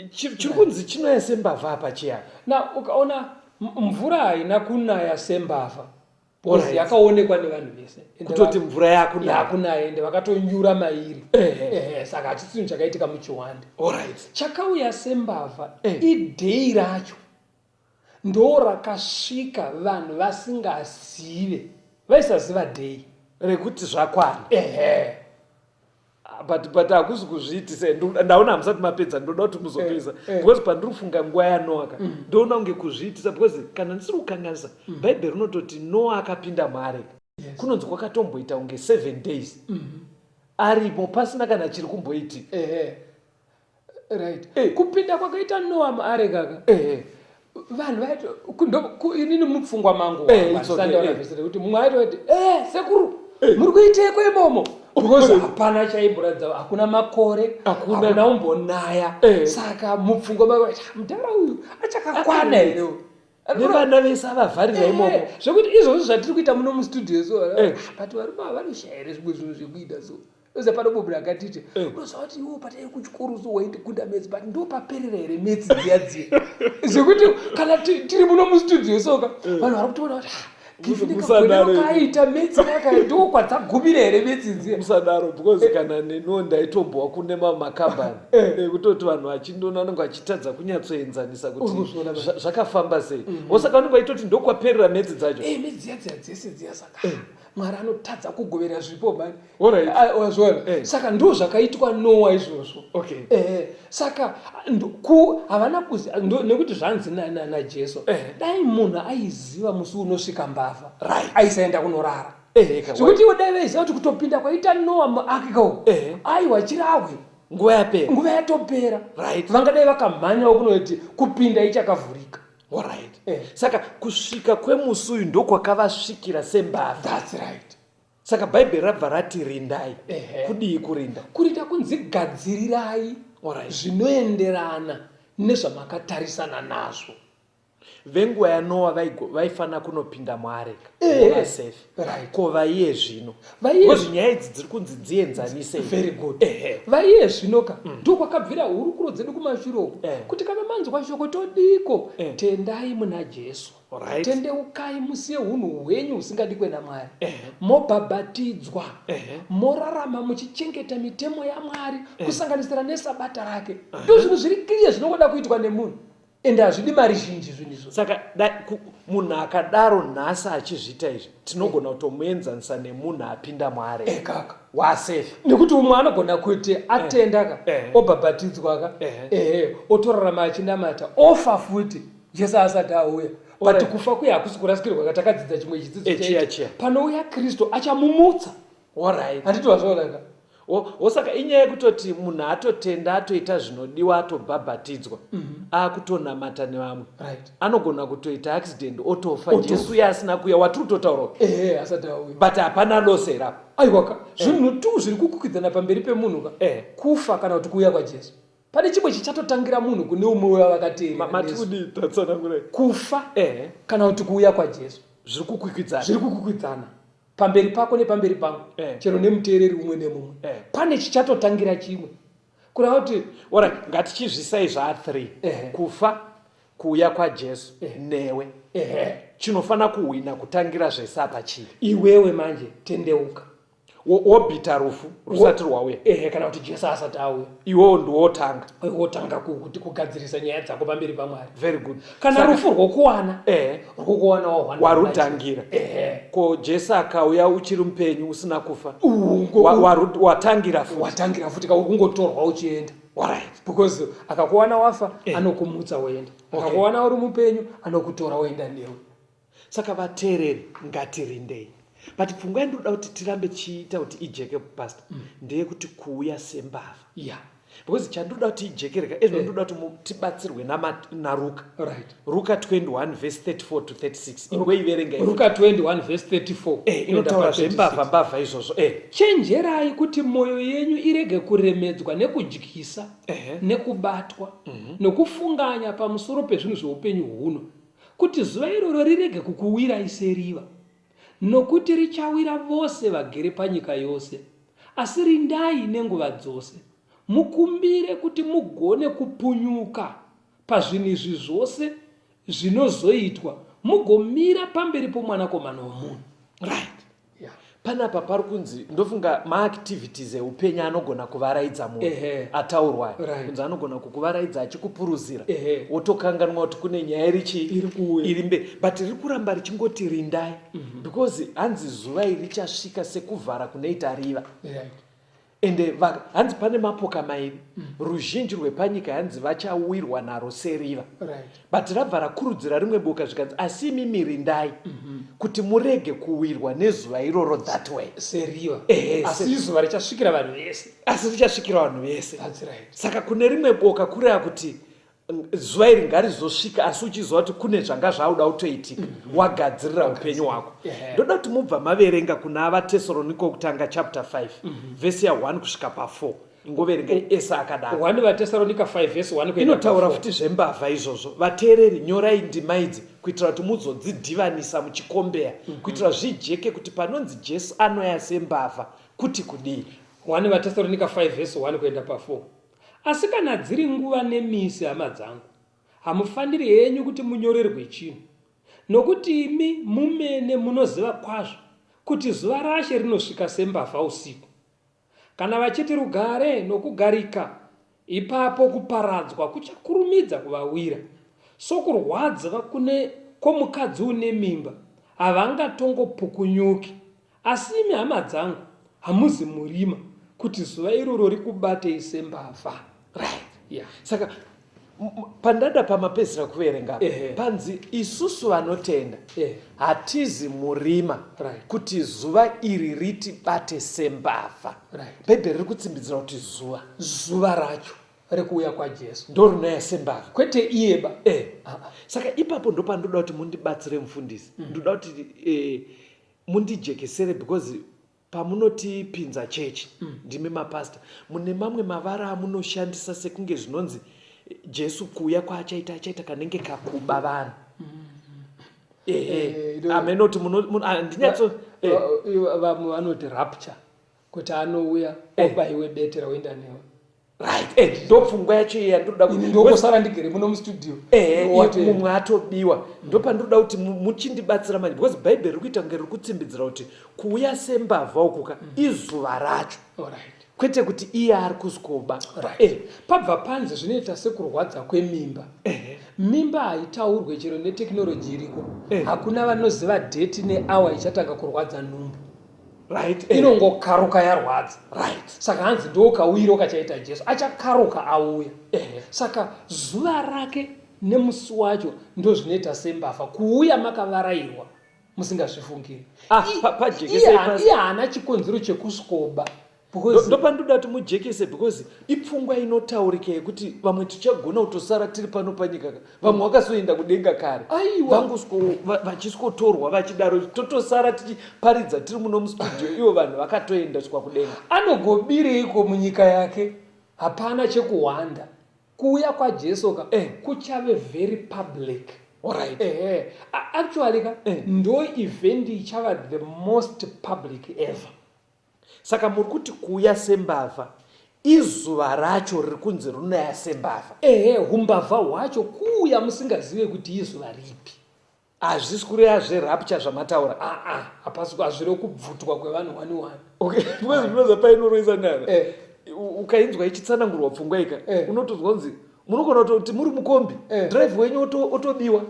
Chiri kunzi chinaya sembavha apa chiya. Na ukaona mvura haina kunaya sembavha, because yakaonekwa nevanhu vese. Kutoti mvura yakunaya. Yakunaya, ende vakatonyura mairi. Saka hachisi chinhu chakaitika muchiwande. Chakauya sembavha idhei racho ndo rakasvika vanhu vasingazive, vaisaziva dhei rekuti zvakwana. But hakusi kuzviitisa. Ndaona hamusati mapedza, ndoda kuti muzopedza. Because pandiri kufunga nguva yaNoa ka, ndoona kunge kuzviitisa, because kana ndisiri kukanganisa, Bhaibheri rinototi Noa akapinda muareka. Kunonzi kwakatomboita kunge 7 days arimo pasina kana chiri kumboitika. Right. Kupinda kwakaita Noa muareka ka, vanhu vaito inini mupfungwa mangu It's okay, sandaona vhesi rekuti mumwe aitoti sekuru Muri kuiteiko imomo? Because hapana chaimboratidza, hakuna makore, Hakuna. Umbonaya. Saka mupfungwa mako, "Ah, mudhara uyu achakakwana here uyu?" Nevana vese avavharira imomo. Zvekuti izvozvo zvatiri kuita muno mustudio so, but varume ava vanoshaya here zvimwe zvinhu zvekuita? So oza pano munhu akatiti, unoziva kuti iwo patai kuchikoro so waindikunda maths, but ndo paperera here maths dziya dziya? Zvekuti kana tiri muno mustudio soka, vanhu vari kutoona kuti, "Ah, Gift Musadaro. nekagonero kaaita maths kaka, ndo kwadzagumira here maths dziya?" Musadaro, because kana neniwo ndaitombowa kune mamwe makambani ekutoti vanhu vachindoona vanenge vachitadza kunyatsoenzanisa kuti Uri kuzviona baba. Zvakafamba sei. Osaka vanenge vaitoti ndokwaperera maths dzacho. Maths dziya dziya dzese dziya, saka Mwari anotadza kugovera zvipo mani. Alright. Wazviona? Saka ndo zvakaitwa Noa izvozvo. Saka havana kuzi nekuti zvanzi naJesu, dai munhu aiziva musi unosvika mbavha, aisaenda kunorara. Zvekuti ivo dai vaiziva kuti kutopinda kwaita Noa muark uko, aiwa, chirahwe. Nguva yapera. Nguva yatopera. Vangadai vakamhanyawo kunoti kupinda ichakavhurika. Saka kusvika kwemusi uyu ndokwakavasvikira sembavha. That's right. Saka Bhaibheri rabva rati rindai. Kudii kurinda? Kurinda kunzi gadzirirai zvinoenderana nezvamakatarisana nazvo. Venguva yaNoa vaifanira kunopinda muareka vova safe. Ko vaiye zvino? Because nyaya idzi dziri kunzi dzienzanisei. Very good. Vaiye zvino ka, ndokwakabvira hurukuro dzedu kumashure uko, kuti kana manzwa shoko todiko, tendai muna Jesu, tendeukai, musiye unhu hwenyu husingadikwe naMwari, mobhabhatidzwa, morarama muchichengeta mitemo yaMwari, kusanganisira nesabata rake. Ndo zvinhu zviri clear zvinongoda kuitwa nemunhu, ende hazvidi mari zhinji zvinhu izvo. Saka munhu akadaro nhasi achizviita izvi, tinogona kutomuenzanisa nemunhu apinda muareka. Ekaka. Wasafe. Nekuti umwe anogona kuti atenda ka, obhabhatidzwa ka, ehe, otorarama achinamata, ofa futi Jesu asati auya, but kufa kuya hakusi kurasikirwa katakadzidza chimwe chidzidzo. Chiya, chaiti chiya. Panouya Kristu achamumutsa. Handiti wazviona ka? Wosaka inyaya yekutoti munhu atotenda, atoita zvinodiwa, atobhabhatidzwa, akutonamata nevamwe, anogona kutoita accident otofa. Otofa. Jesu uye asina kuuya watiri kutotaura, Ehe, asati auya. But hapana loss here apa? Aiwaka, zvinhu tu zviri kukwikwidzana pamberi pemunhu ka, kufa kana kuti kuuya kwaJesu. Pane chimwe chichatotangira munhu kune umwe wavakateerera. Mati Nesu. Kudii? Tatsanangurai. Kufa kana kuti kuuya kwaJesu. Zviri kukwikwidzana. Zviri kukwikwidzana pamberi pako nepamberi pangu, chero nemuteereri umwe nemumwe. Pane chichatotangira chimwe, kureva kuti Alright, ngatichizvisai zvaa3: kufa, kuuya kwaJesu, newe. Chinofanira kuhwina kutangira zvese apa chii? Iwewe manje tendeuka. Wobhita rufu rusati rwauya. Ehe, kana kuti Jesu asati auya. Iwewo ndiwotanga. Wotanga kuti kugadzirisa nyaya dzako pamberi paMwari. Very good. Kana rufu rwokuwana, rwokuwana wahwana. Warutangira. Ko Jesu akauya uchiri mupenyu usina kufa? Watangira futi. Watangira futi, kaukungotorwa uchienda. Because akakuwana wafa, anokumutsa woenda. Akakuwana uri mupenyu, anokutora woenda newe. Saka vateereri, ngatirindei, but pfungwa yandinoda kuti tirambe tichiita kuti ijeke, Pastor, ndeyekuti kuuya sembavha, because chandinoda kuti ijekereka ezvino, ndinoda kuti tibatsirwe naRuka. Ruka 21 verse 34 to 36, ingoiverenga. Ruka 21 verse 34. Inotaura kuenda pa 36. Zvembavha mbavha izvozvo. Chenjerai kuti mwoyo yenyu irege kuremedzwa nekudyisa, nekubatwa, nokufunganya pamusoro pezvinhu zveupenyu huno, kuti zuva iroro rirege kukuwirai seriva, nokuti richawira vose vagere panyika yose. Asi rindai nenguva dzose, mukumbire kuti mugone kupunyuka pazvinhu izvi zvose zvinozoitwa, mugomira pamberi poMwanakomana womunhu. Panapa pari kunzi, ndofunga maactivities eupenyu anogona kuvaraidza munhu ataurwa, kunzi anogona kukuvaraidza achikupuruzira, wotokanganwa kuti kune nyaya iri chii? Iri kuuya. Iri mberi, but riri kuramba richingoti rindai, because hanzi zuva iri richasvika sekuvhara kunoita riva. Ende hanzi pane mapoka mairi, ruzhinji rwepanyika hanzi vachawirwa naro seriva, but rabva rakurudzira rimwe boka, zvikanzi, asi imimi rindai kuti murege kuwirwa nezuva iroro that way. Seriva. Asi zuva richasvikira vanhu vese. Asi richasvikira vanhu vese. That's right. Saka kune rimwe boka kureva kuti Zuva iri ngarizosvika asi uchiziva kuti kune zvanga zvauda kutoitika mm -hmm. Wagadzirira upenyu hwako. Ndoda kuti mubva maverenga kuna vaTesaronika kutanga chapter 5 mm -hmm. vhesi ya 1 kusvika pa 4. Ingoverenga ese akadaro. 1 vaTesaronika 5 vhesi 1 inotaura futi zvembavha izvozvo. Vateereri, nyorai ndima idzi kuitira kuti muzodzidhivanisa muchikombeya mm -hmm. kuitira zvijeke kuti panonzi Jesu anoya sembavha kuti kudii. 1 vaTesaronika 5 vhesi 1 kuenda pa 4. Asi kana dziri nguva nemisi, hama dzangu, hamufaniri henyu kuti munyorerwe chinhu, nokuti imi mumene munoziva kwazvo kuti zuva raShe rinosvika sembavha usiku. Kana vachiti rugare nokugarika, ipapo kuparadzwa kuchakurumidza kuvawira, sokurwadza kune kwomukadzi une mimba, havangatongopukunyuki. Asi imi hama dzangu, hamuzi murima, kuti zuva iroro rikubatei sembavha. Right. Yeah. Saka pandada pamapedzisira kuverenga panzi isusu vanotenda hatizi murima right. kuti zuva iri ritibate sembavha. Right. Bhaibheri riri kutsimbidzira kuti zuva zuva racho rekuuya kwaJesu ndorinouya sembavha, kwete iyeba. Saka ipapo ndopandoda kuti mundibatsire mufundisi. Ndoda kuti mundijekesere because pamunotipinza chechi ndimi mapasta mune mamwe mavara amunoshandisa sekunge zvinonzi Jesu kuuya kwaachaita achaita kanenge kakuba vanhu. Ehe, amenoti handinyatso Vamwe vanoti rapture, kuti anouya obaiwe bete raoenda newe. Right, ndopfungwa yacho iya ndoda kuti ndokosara ndigere muno mustudio. Mumwe atobiwa. Ndopandinoda kuti muchindibatsira manje because Bhaibheri riri kuita kunge riri kutsimbidzira kuti kuuya sembavha ukuka izuva racho. Kwete kuti iye ari kuzkoba. Pabva panzi zvinoita sekurwadza kwemimba. Mimba haitaurwe chero netekinoloji iriko. Hakuna vanoziva dheti neawa ichatanga kurwadza nhumbu. Right. Inongokaruka yarwadza. Right. Saka hanzi ndokauyiro kachaita Jesu, achakaruka auya. Saka zuva rake nemusi wacho ndozvinoita sembavha kuuya makavarairwa musingazvifungiri. Iye haana chikonzero chekusikoba. Ndopandoda kuti mujekese because ipfungwa inotaurika yekuti vamwe tichagona kutosara tiri pano panyika ka vamwe vakasoenda kudenga kare vachisikotorwa vachidaro totosara tichiparidza tiri muno mustudio ivo vanhu vakatoendeswa kudenga. Anogobireiko munyika yake? Hapana chekuhwanda. Kuuya kwaJesu ka kuchave very public. Alright. Ehe. Actually ka ndo event ichava the most public ever. Saka muri kuti kuuya sembavha izuva racho riri kunzi rinouya sembavha? Ehe, humbavha hwacho kuuya musingazive kuti izuva ripi. Hazvisi kureva zverapture zvamataura. Aa, hapasi, hazvirevi kubvutwa kwevanhu wani wani. Okay, because zvinoza painoroisa nana. Ukainzwa ichitsanangurwa pfungwa ika, unotonzwa kunzi munogona kutoti muri mukombi, drive wenyu otobiwa.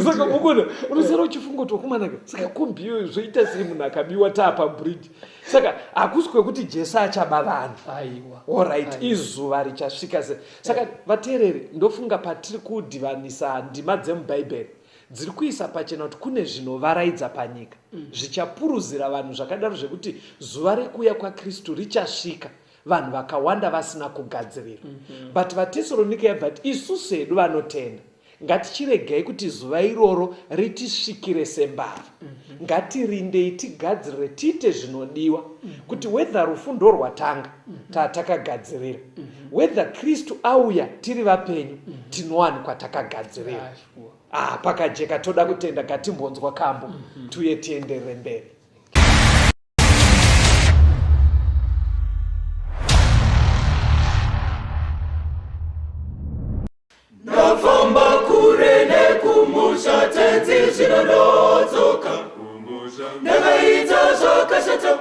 Saka mukona unosara uchifunga kuti wakumanaka saka kombi iyoyo zvoita sei munhu akabiwa taapa bridge. Saka hakusi kwekuti Jesu achaba vanhu. Aiwa. Alright, izuva richasvika se. Saka vateereri, ndofunga patiri kudhivanisa ndima dzemuBhaibheri dziri kuisa pachena kuti kune zvinovaraidza panyika zvichapuruzira vanhu zvakadaro zvekuti zuva rekuuya kwaKristu richasvika vanhu vakawanda vasina kugadzirira. But vaTesaronika yabva ti isusu hedu vanotenda ngatichiregai kuti zuva iroro ritisvikire sembavha. Ngatirindei tigadzirire tiite zvinodiwa kuti whether rufu ndorwatanga tatakagadzirira, whether Kristu auya tiri vapenyu tinowanikwa takagadzirira. Pakajeka, toda kutenda. Ngatimbonzwa kambo tuye tienderere mberi. Ndafamba kure nekumusha tenzi zvino ndodzoka. Ndakaita zvakashata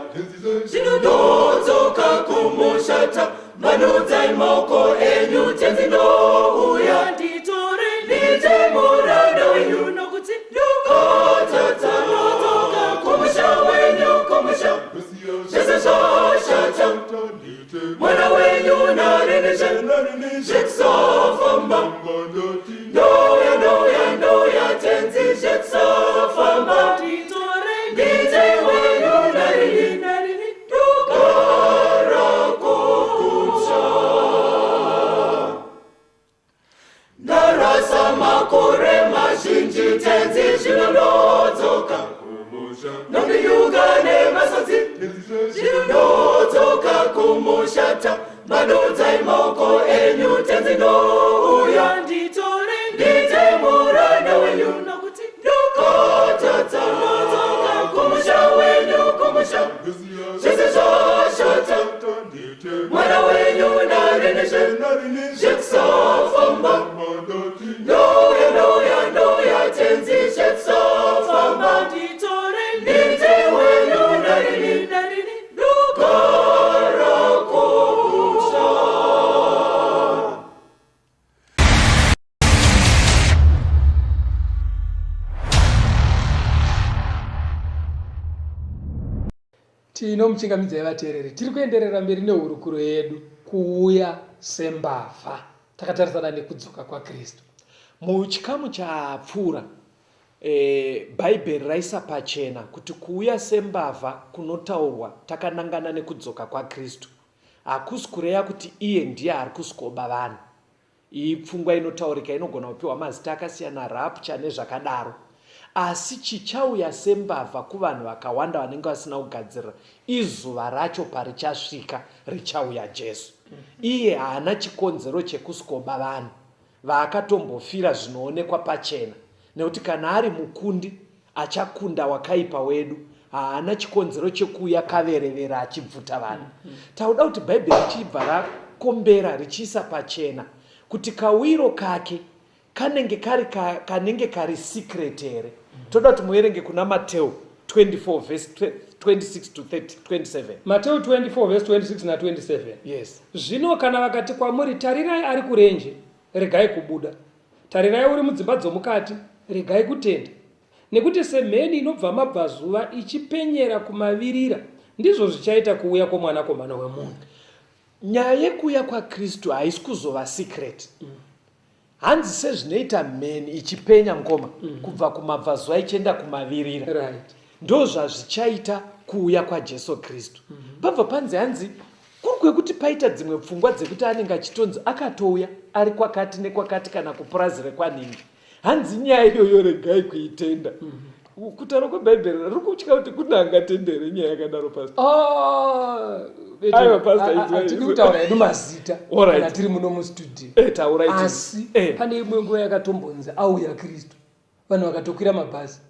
zvino ndodzoka kumusha. Tambanudzai maoko enyu tenzi ndouya. Nditore ndiite muranda wenyu nokuti ndokotadza. Ndodzoka kumusha wenyu kumusha. Zvese zvashata. Mwana wenyu narinizve zvekusafamba. Ndouya ndouya ndouya tenzi zvekusafamba. Ndite wenyu narini ndogara kokutsva. Ndasvuuka nemasodzi Ndinodzoka kumushata Madudzai maoko enyu tenzi ndouya Nditore Ndiite muranda wenyu nokuti Ndokotadza kumusha wenyu kumusha Zvese zvashata Mwana wenyu narinizve Zvekusafamba Ndouya ndouya ndouya tenzi zvekusafamba nditore Ndiite wenyu narini narini Ndogara kumusha. Tinomuchingamidzai vateereri, tiri kuenderera mberi nehurukuro yedu kuuya sembavha takatarisana nekudzoka kwaKristu. Muchikamu chapfuura, e, Bhaibheri raisa pachena kuti kuuya sembavha kunotaurwa takanangana nekudzoka kwaKristu hakusi kureya kuti iye ndiye ari kusikoba vanhu. Iyi pfungwa inotaurika inogona kupiwa mazita akasiyana rapture nezvakadaro. Asi chichauya sembavha kuvanhu vakawanda vanenge vasina kugadzirira izuva racho parichasvika richauya Jesu. Iye haana chikonzero chekusikoba vanhu vaakatombofira zvinoonekwa pachena nekuti kana ari mukundi Achakunda wakaipa wedu haana chikonzero chekuuya kaverevera achibvuta vanhu. Tauda kuti Bhaibheri richibva rakombera richiisa pachena kuti kawiro kake kanenge kari ka, kanenge kari secret here. Toda kuti muverenge kuna Mateo 24 verse 26 to 30, 27. Mateo 24 verse 26 na 27. Yes. Zvino kana vakati kwamuri, tarirai ari kurenje, regai kubuda. Tarirai uri mudzimba dzomukati, regai kutenda. Nekuti semheni inobva mabvazuva ichipenyera kumavirira, ndizvo zvichaita kuuya kwoMwanakomana wemunhu. Nyaya yekuuya kwaKristu haisi kuzova secret. Hanzi sezvinoita mheni ichipenya mukoma kubva kumabvazuva ichienda kumavirira. Right. Ndozvazvichaita kuuya kwaJesu Kristu. Pabva panzi hanzi Kuri kwekuti paita dzimwe pfungwa dzekuti anenge achitonzi akatouya ari kwakati nekwakati kana kupurazi rekwanhingi. Hanzi nyaya iyoyo regai kuitenda. Kutaura kwebhaibheri riri kutya kuti kune angatende here nyaya yakadaro pastor? Ah, Aiwa, Pastor, inzwai, hatidi inzwai. kutaura hedu mazita Alright. kana tiri muno mustudio Eh, taurai tiri. asi Eh. pane imwe nguva yakatombonzi auya kristu vanhu vakatokwira mabhazi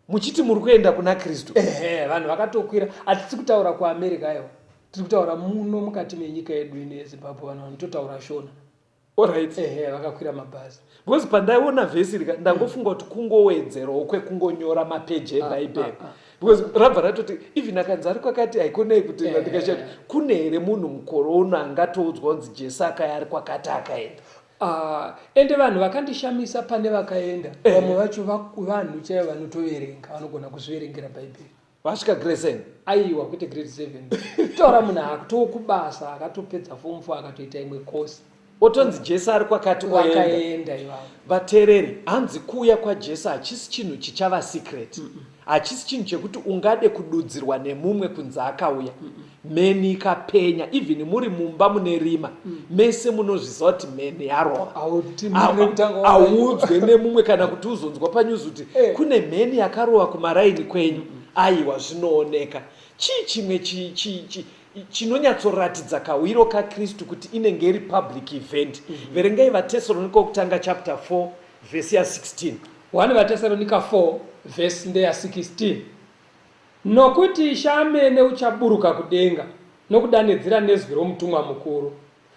Muchiti muri kuenda kuna Kristu. Ehe, vanhu vakatokwira. Hatisi kutaura kuAmerica aiwa, tiri kutaura muno mukati menyika yedu ino yeZimbabwe, vanhu vanototaura Shona. Alright. Ehe, vakakwira mabhazi. Because pandaiona vhesi rika ndangofunga kuti kungowedzerawo kwekungonyora mapeji eBhaibheri. Ah, ah, ah. Because rabva ratoti even akanzi ari kwakati haikonei kutenda Eh. ndikashati kune here munhu mukore uno angatoudzwa kunzi Jesu akaya ari kwakati akaenda. Ah, ende vanhu vakandishamisa pane vakaenda Eh. vamwe vacho vanhu chaivo vanotoverenga vanogona kuzviverengera bhaibheri Vasvika grade 7. Aiwa kwete grade 7 taura munhu akutokubasa akatopedza form 4 akatoita imwe kosi Otonzi Jesu ari kwakati oenda. Vakaenda ivavo. Vateereri, hanzi kuuya kwaJesu hachisi chinhu chichava secret. Hachisi chinhu chekuti ungade kududzirwa nemumwe kunzi akauya. Mheni ikapenya even muri mumba mune rima mese munozviziva kuti mheni yarova. Hauti kutanga waona. Hauudzwe nemumwe kana kuti uzonzwa panews kuti Eh. kune mheni yakarova kumaraini kwenyu. Aiwa zvinooneka. Chii chimwe chi, chi, chi, chinonyatsoratidza kawiro kaKristu kuti inenge iri public event. Verengai vaTesaronika wokutanga chapter 4 vhesi ya 16. 1 vaTesaronika 4 vhesi ndeya 16. Nokuti Ishe amene uchaburuka kudenga nokudanidzira nezwi romutumwa mukuru,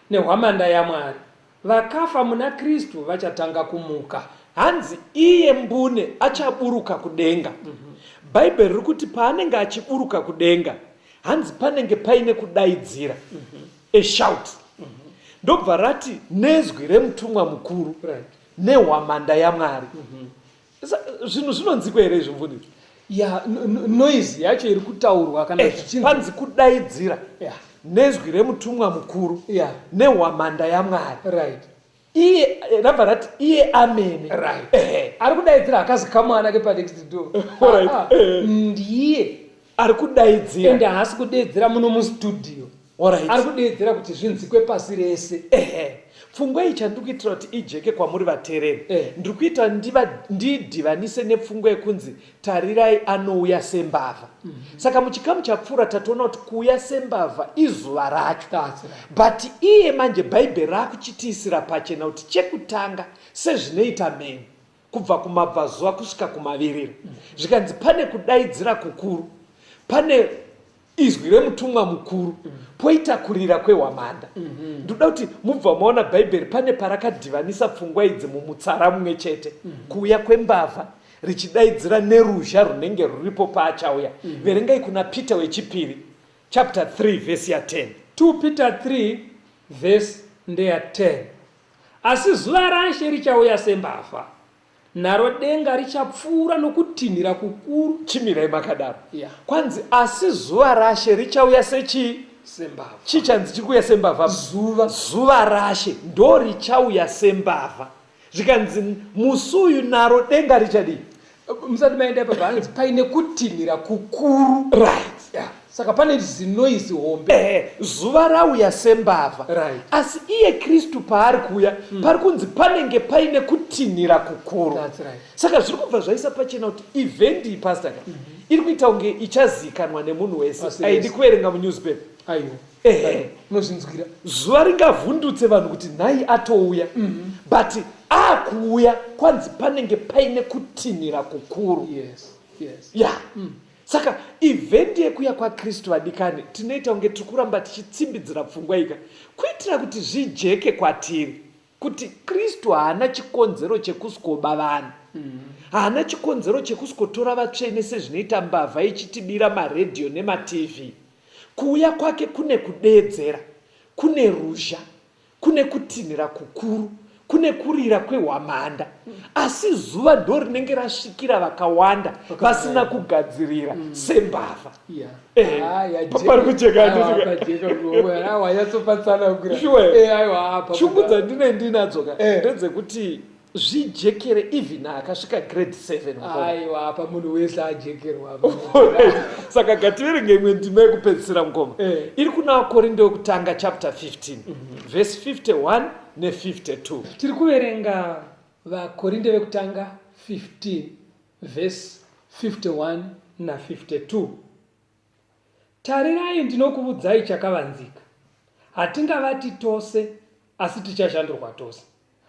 nehwamanda yaMwari, vakafa muna Kristu vachatanga kumuka. Hanzi iye mbune achaburuka kudenga. Bhaibheri riri kuti paanenge achiburuka kudenga, hanzi panenge paine kudaidzira, a shout. Ndobva rati nezwi remutumwa mukuru Right. nehwamanda yaMwari. Zvinhu zvinonzikwa here izvi mfundisi? Ya, noise yacho iri kutaurwa kana eh, zvichinzi panzi kudaidzira yeah. nezwi remutumwa mukuru yeah. nehwamanda yaMwari. Right. Iye eh, rabva rati iye amene. Right. Eh. Ari kudaidzira hakazi kamwana kepanext door. Right. Ah, ah. Eh. Ndiye ari kudaidzira. Ende haasi kudaidzira muno mustudio. Alright. Ari kudeedzera kuti zvinzikwe pasi rese. Ehe. Pfungwa iyi chandiri kuitira kuti ijeke kwamuri vateereri. Eh. Ndiri kuita ndiva ndidhivanise nepfungwa yekunzi tarirai anouya sembavha. Mm -hmm. Saka muchikamu chapfuura tatoona kuti kuuya sembavha izuva racho. That's right. But iye manje Bhaibheri rakuchitiisira pachena kuti chekutanga sezvinoita mheni kubva kumabvazuva kusvika kumavirira. Mm -hmm. Zvikanzi pane kudaidzira kukuru. Pane izwi remutumwa mukuru poita kurira kwehwamanda mhm. ndinoda kuti mubva maona bhaibheri pane parakadhivanisa pfungwa idzi mumutsara mumwe chete mhm. kuuya kwembavha richidaidzira neruzha runenge ruripo paachauya mhm. verengai kuna peter wechipiri chapter 3 vhesi ya 10 2 peter 3 vhesi ndeya 10 asi zuva rashe richauya sembavha Naro denga richapfuura nokutinhira kukuru. Chimirai makadaro. Yeah. Kwanzi asi zuva raShe richauya sechii? Sembavha. Chii chanzi chiri kuuya sembavha? Zuva. Zuva raShe ndo richauya sembavha. Zvikanzi musi uyu naro denga richadii? Musati maenda ipapo hanzi paine kutinhira kukuru. Right. Yeah. Saka pane zinoizi hombe. Ehe, zuva rauya sembavha. Right. Asi iye Kristu paari kuuya mm. pari kunzi panenge paine kutinhira kukuru. That's right. Saka zviri kubva zvaisa pachena kuti event iyi pastor ka mm -hmm. iri kuita kunge ichazikanwa nemunhu wese. Aidi kuverenga munewspaper. Aiwa. Ehe. Unozvinzwira. Zuva ringavhundutse vanhu kuti nhai atouya. Mm -hmm. But akuuya kwanzi panenge paine kutinhira kukuru. Yes. Yes. Yeah. Mm. Saka event yekuya kwaKristu vadikani tinoita kunge tiri kuramba tichitsimbidzira pfungwa ika kuitira kuti zvijeke kwatiri kuti Kristu haana chikonzero chekusikoba vanhu. Haana chikonzero chekusikotora vatsvene sezvinoita mbavha ichitibira maredhiyo nemaTV. Kuuya kwake kune kudeedzera, kune ruzha, Kune kutinhira kukuru, kune kurira kwehwamanda, asi zuva ndorinenge rasvikira vakawanda vasina kugadzirira mm. sembavha. Eh, pari kujeka shungu dzandine ndinadzo ka eh. ndedzekuti zvijekere even akasvika grade 7 aiwa apa munhu wese ajekerwa saka gativerenge imwe ndima yekupedzisira mukoma eh. iri kuna vakorinde wekutanga chapter 15 mm -hmm. verse 51 ne52 tiri kuverenga vakorinde vekutanga 15 verse 51 na52 Tarirai, ndinokuvudzai chakavanzika, hatingavati tose, asi tichashandurwa tose,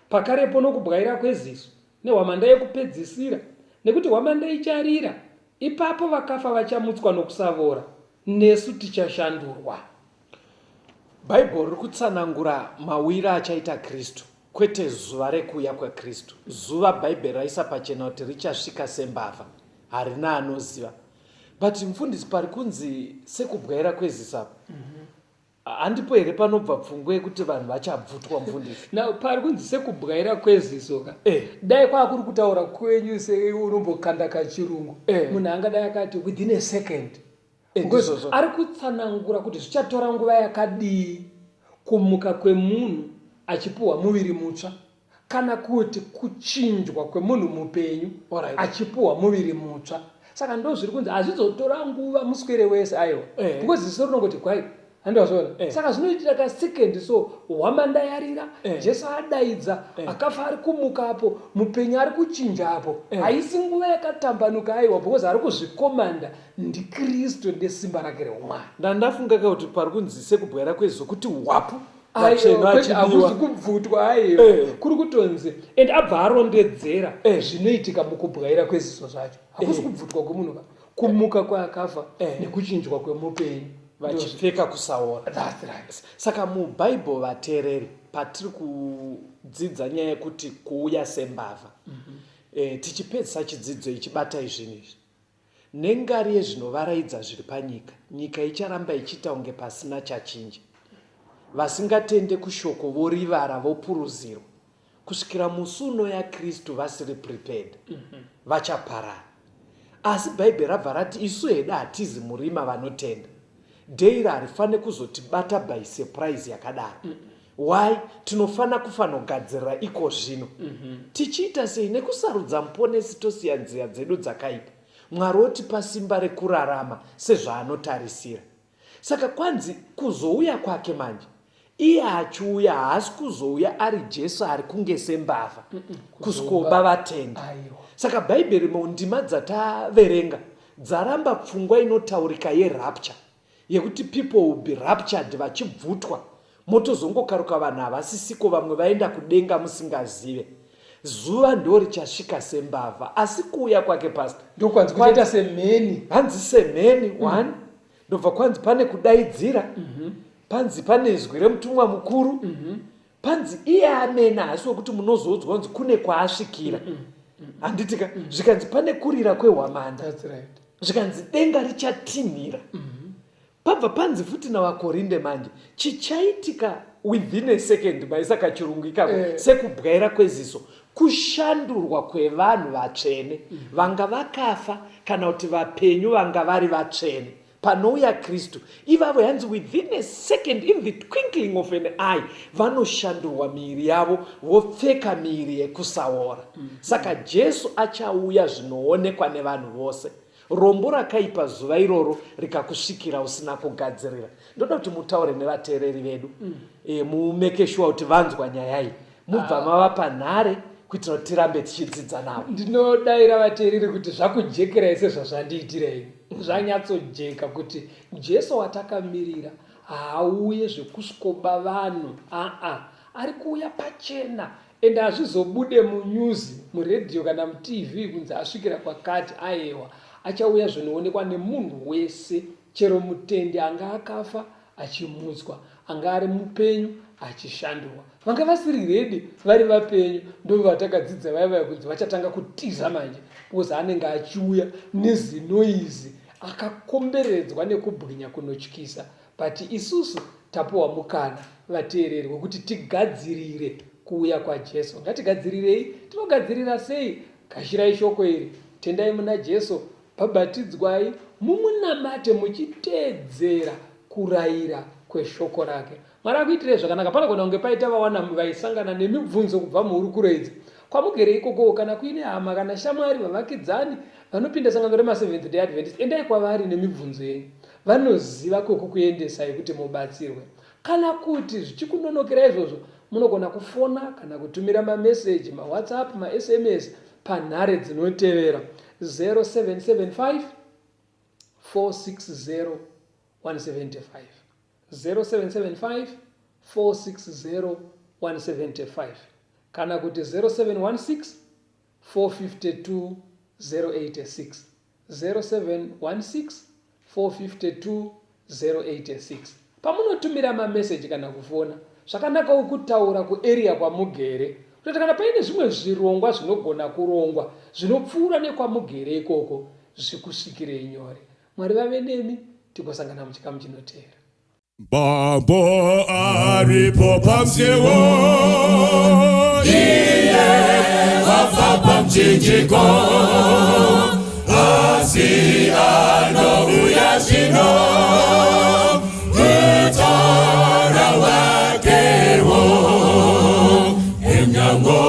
pakarepo nokubwaira kweziso, nehwamanda yekupedzisira, nekuti hwamanda icharira, ipapo vakafa vachamutswa nokusavora, nesu tichashandurwa. Bhaibheri riri kutsanangura mawira achaita Kristu, kwete zuva rekuuya kwaKristu. Zuva Bhaibheri raisa pachena kuti richasvika sembavha, harina anoziva. But mfundisi pari kunzi sekubwaira kweziso apa handipo here panobva pfungwa yekuti vanhu vachabvutwa mfundisi? Now pari kunzi sekubwaira kweziso ka eh. Dai kwakuri kutaura kwenyu seunombokanda kachirungu eh. Munhu angadai akati within a second eh, because ari kutsanangura kuti zvichatora nguva yakadii kumuka kwemunhu achipuhwa muviri mutsva kana kuti kuchinjwa kwemunhu mupenyu Alright. achipuhwa muviri mutsva saka ndo zviri kunzi hazvizotora nguva muswere wese aiwa Eh. because ziso rinongoti gwai handazviona Eh. saka zvinoitira kasekendi so hwamanda yarira Eh. jesu adaidza Eh. akafa ari kumuka apo mupenyu ari kuchinja apo Eh. haisi nguva yakatambanuka aiwa because ari kuzvikomanda ndikristu nesimba rake reumwari Ndandafunga ka kuti pari kunzi sekubwaira kweziso kuti wapu Vatsvene Aiwa, vachidiwa. hakuzi kubvutwa aiwa Eh. kuri kutonzi and abva arondedzera Eh. zvinoitika mukubwaira kweziso zvacho hakusi Eh. kubvutwa kwemunhu ka kumuka kweakafa Eh. nekuchinjwa kwemupenyu vachipfeka kusaora That's right. Saka mubhaibheri vateereri patiri kudzidza nyaya yekuti kuuya sembavha mm -hmm. e, tichipedzisa chidzidzo ichi batai zvinhu izvi Nengari yezvinovaraidza zviri panyika, nyika icharamba ichiita kunge pasina chachinja. Vasingatende kushoko vorivara vopuruzirwa kusvikira musi unoya Kristu vasiri prepared. Vachaparara. Asi Bhaibheri rabva rati isu hedu hatizi murima vanotenda. Day iri harifane kuzotibata by surprise yakadaro. Why? Tinofana kufanogadzirira ikozvino. Mm -hmm. Tichiita sei? Nekusarudza Muponesi tosiya nzira dzedu dzakaipa. Mwari otipa simba rekurarama sezvaanotarisira. Saka kwanzi kuzouya kwake manje, iye achiuya haasi kuzouya ari Jesu ari kunge sembavha kusvikoba vatendi. Saka Bhaibheri mundima dzataverenga dzaramba pfungwa inotaurika yerapture yekuti people will be raptured vachibvutwa motozongokaruka vanhu havasisiko vamwe vaenda kudenga musingazive. Zuva ndorichasvika sembavha asi kuuya kwake pastor ndokwanzi kuchaita semheni. Hanzi semheni one ndobva kwanzi pane kudaidzira mm -hmm. Panzi pane izwi remutumwa mukuru mm -hmm. Panzi iye amene haasi wekuti munozoudzwa kunzi kune kwaasvikira mm -hmm. Handitika mm -hmm. Zvikanzi pane kurira kwehwamanda. That's right. Zvikanzi denga richatinhira mm -hmm. Pabva panzi futi navaKorinde manje chichaitika within a second maisa kachirungu ikako eh. Sekubwaira kweziso kushandurwa kwevanhu vatsvene mm. Vanga vakafa kana kuti vapenyu vanga vari vatsvene panouya Kristu ivavo yanzi within a second in the twinkling of an eye vanoshandurwa miiri yavo vopfeka miiri yekusaora mm. Saka Jesu achauya zvinoonekwa nevanhu vose. Rombo rakaipa zuva iroro rikakusvikira usina kugadzirira. Ndoda kuti mutaure nevateereri vedu mm. E, mumeke shuwa kuti vanzwa nyaya iyi mubva ah. mavapa nhare kuitira kuti tirambe tichidzidza navo. Ndinodaira vateereri kuti zvakujekerai sezvazvandiitira ini. Zvanyatsojeka kuti Jesu watakamirira haauye zvekusvikoba vanhu aa ari kuuya pachena Ende hazvizobude munews, muradio kana mutv kunzi asvikira kwakati ayewa. Achauya zvinoonekwa nemunhu wese chero mutendi anga akafa achimutswa, anga ari mupenyu achishandurwa. Vanga vasiri ready vari vapenyu ndovatakadzidza vaya vaya kunzi vachatanga kutiza manje because anenge achiuya nezinoizi akakomberedzwa nekubwinya kunotyisa. But isusu tapuwa mukana vateereri wekuti tigadzirire kuuya kwaJesu. Ngatigadzirirei. Tinogadzirira sei? Gashirai shoko iri, tendai muna Jesu, bhabhatidzwai, mumunamate muchiteedzera kurayira kweshoko rake. Mwari akuitirei zvakanaka. Panogona kunge paita vawana vaisangana nemibvunzo kubva muhurukuro idzi. Kwamugere ikoko kana kuine hama kana shamwari, vavakidzani vanopinda sangano remaSeventh Day Adventist, endai kwavari nemibvunzo yenyu. Vanoziva kwekukuendesai kuti mubatsirwe. Kana kuti zvichikunonokera izvozvo, munogona kufona kana kutumira mameseji, maWhatsApp, maSMS panhare dzinotevera 0775 460 175, 0775 460 175 kana kuti 0716 452 086. 0716 452 086. Pamunotumira mameseji kana kufona, zvakanakawo kutaura kuarea kwamugere kutoti kana paine zvimwe zvirongwa zvinogona kurongwa zvinopfuura nekwamugere ikoko zvikusvikirei nyore. Mwari vave nemi, tigosangana muchikamu chinoteera. Mambo aripo pamsewo, iye afa pamuchinjiko, asi anouya zvino kutora wakewo. Emnyango,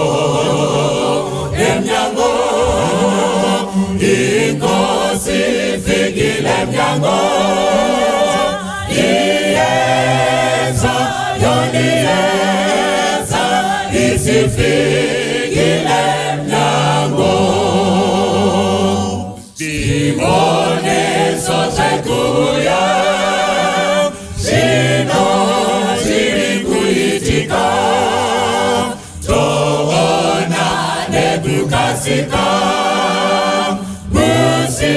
emnyango, inkosi ifikile emnyango. Iyeza, yona iyeza, isifikile emnyango. Siboniso chekuuya, zvino zviri kuitika, toona nekukasika, musi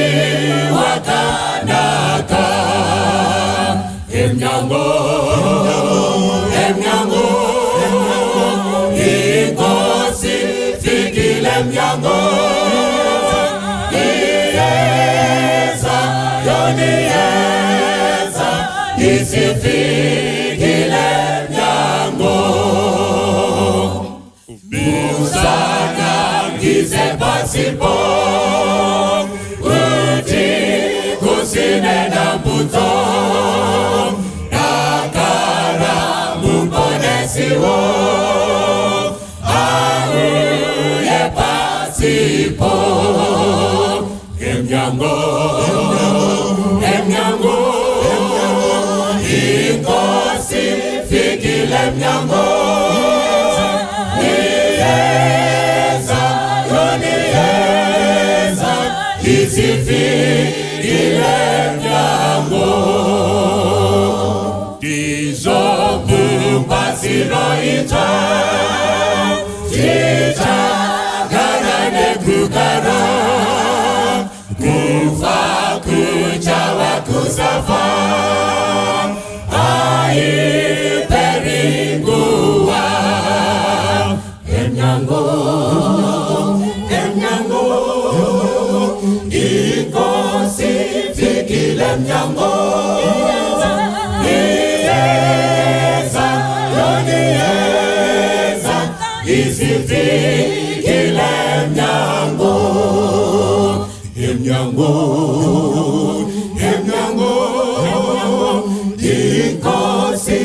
wakanaka. Emnyango, emnyango, inkosi fikile emnyango. Iyeza, yona iyeza, isifikile emnyango. Musana ngize pasipo, kuti kusine dambudzo, dakara muponesiwo auye pasipo. Emnyango, emnyango, Emnyango iyeza yona iyeza isifikile emnyango ndizobumba dzinoita tichagara nekugara kufa kuchava kusafa haiperi nguva emnyango emnyango inkosi fikile emnyango iyeza yona iyeza isifikile emnyango emnyango emnyango inkosi.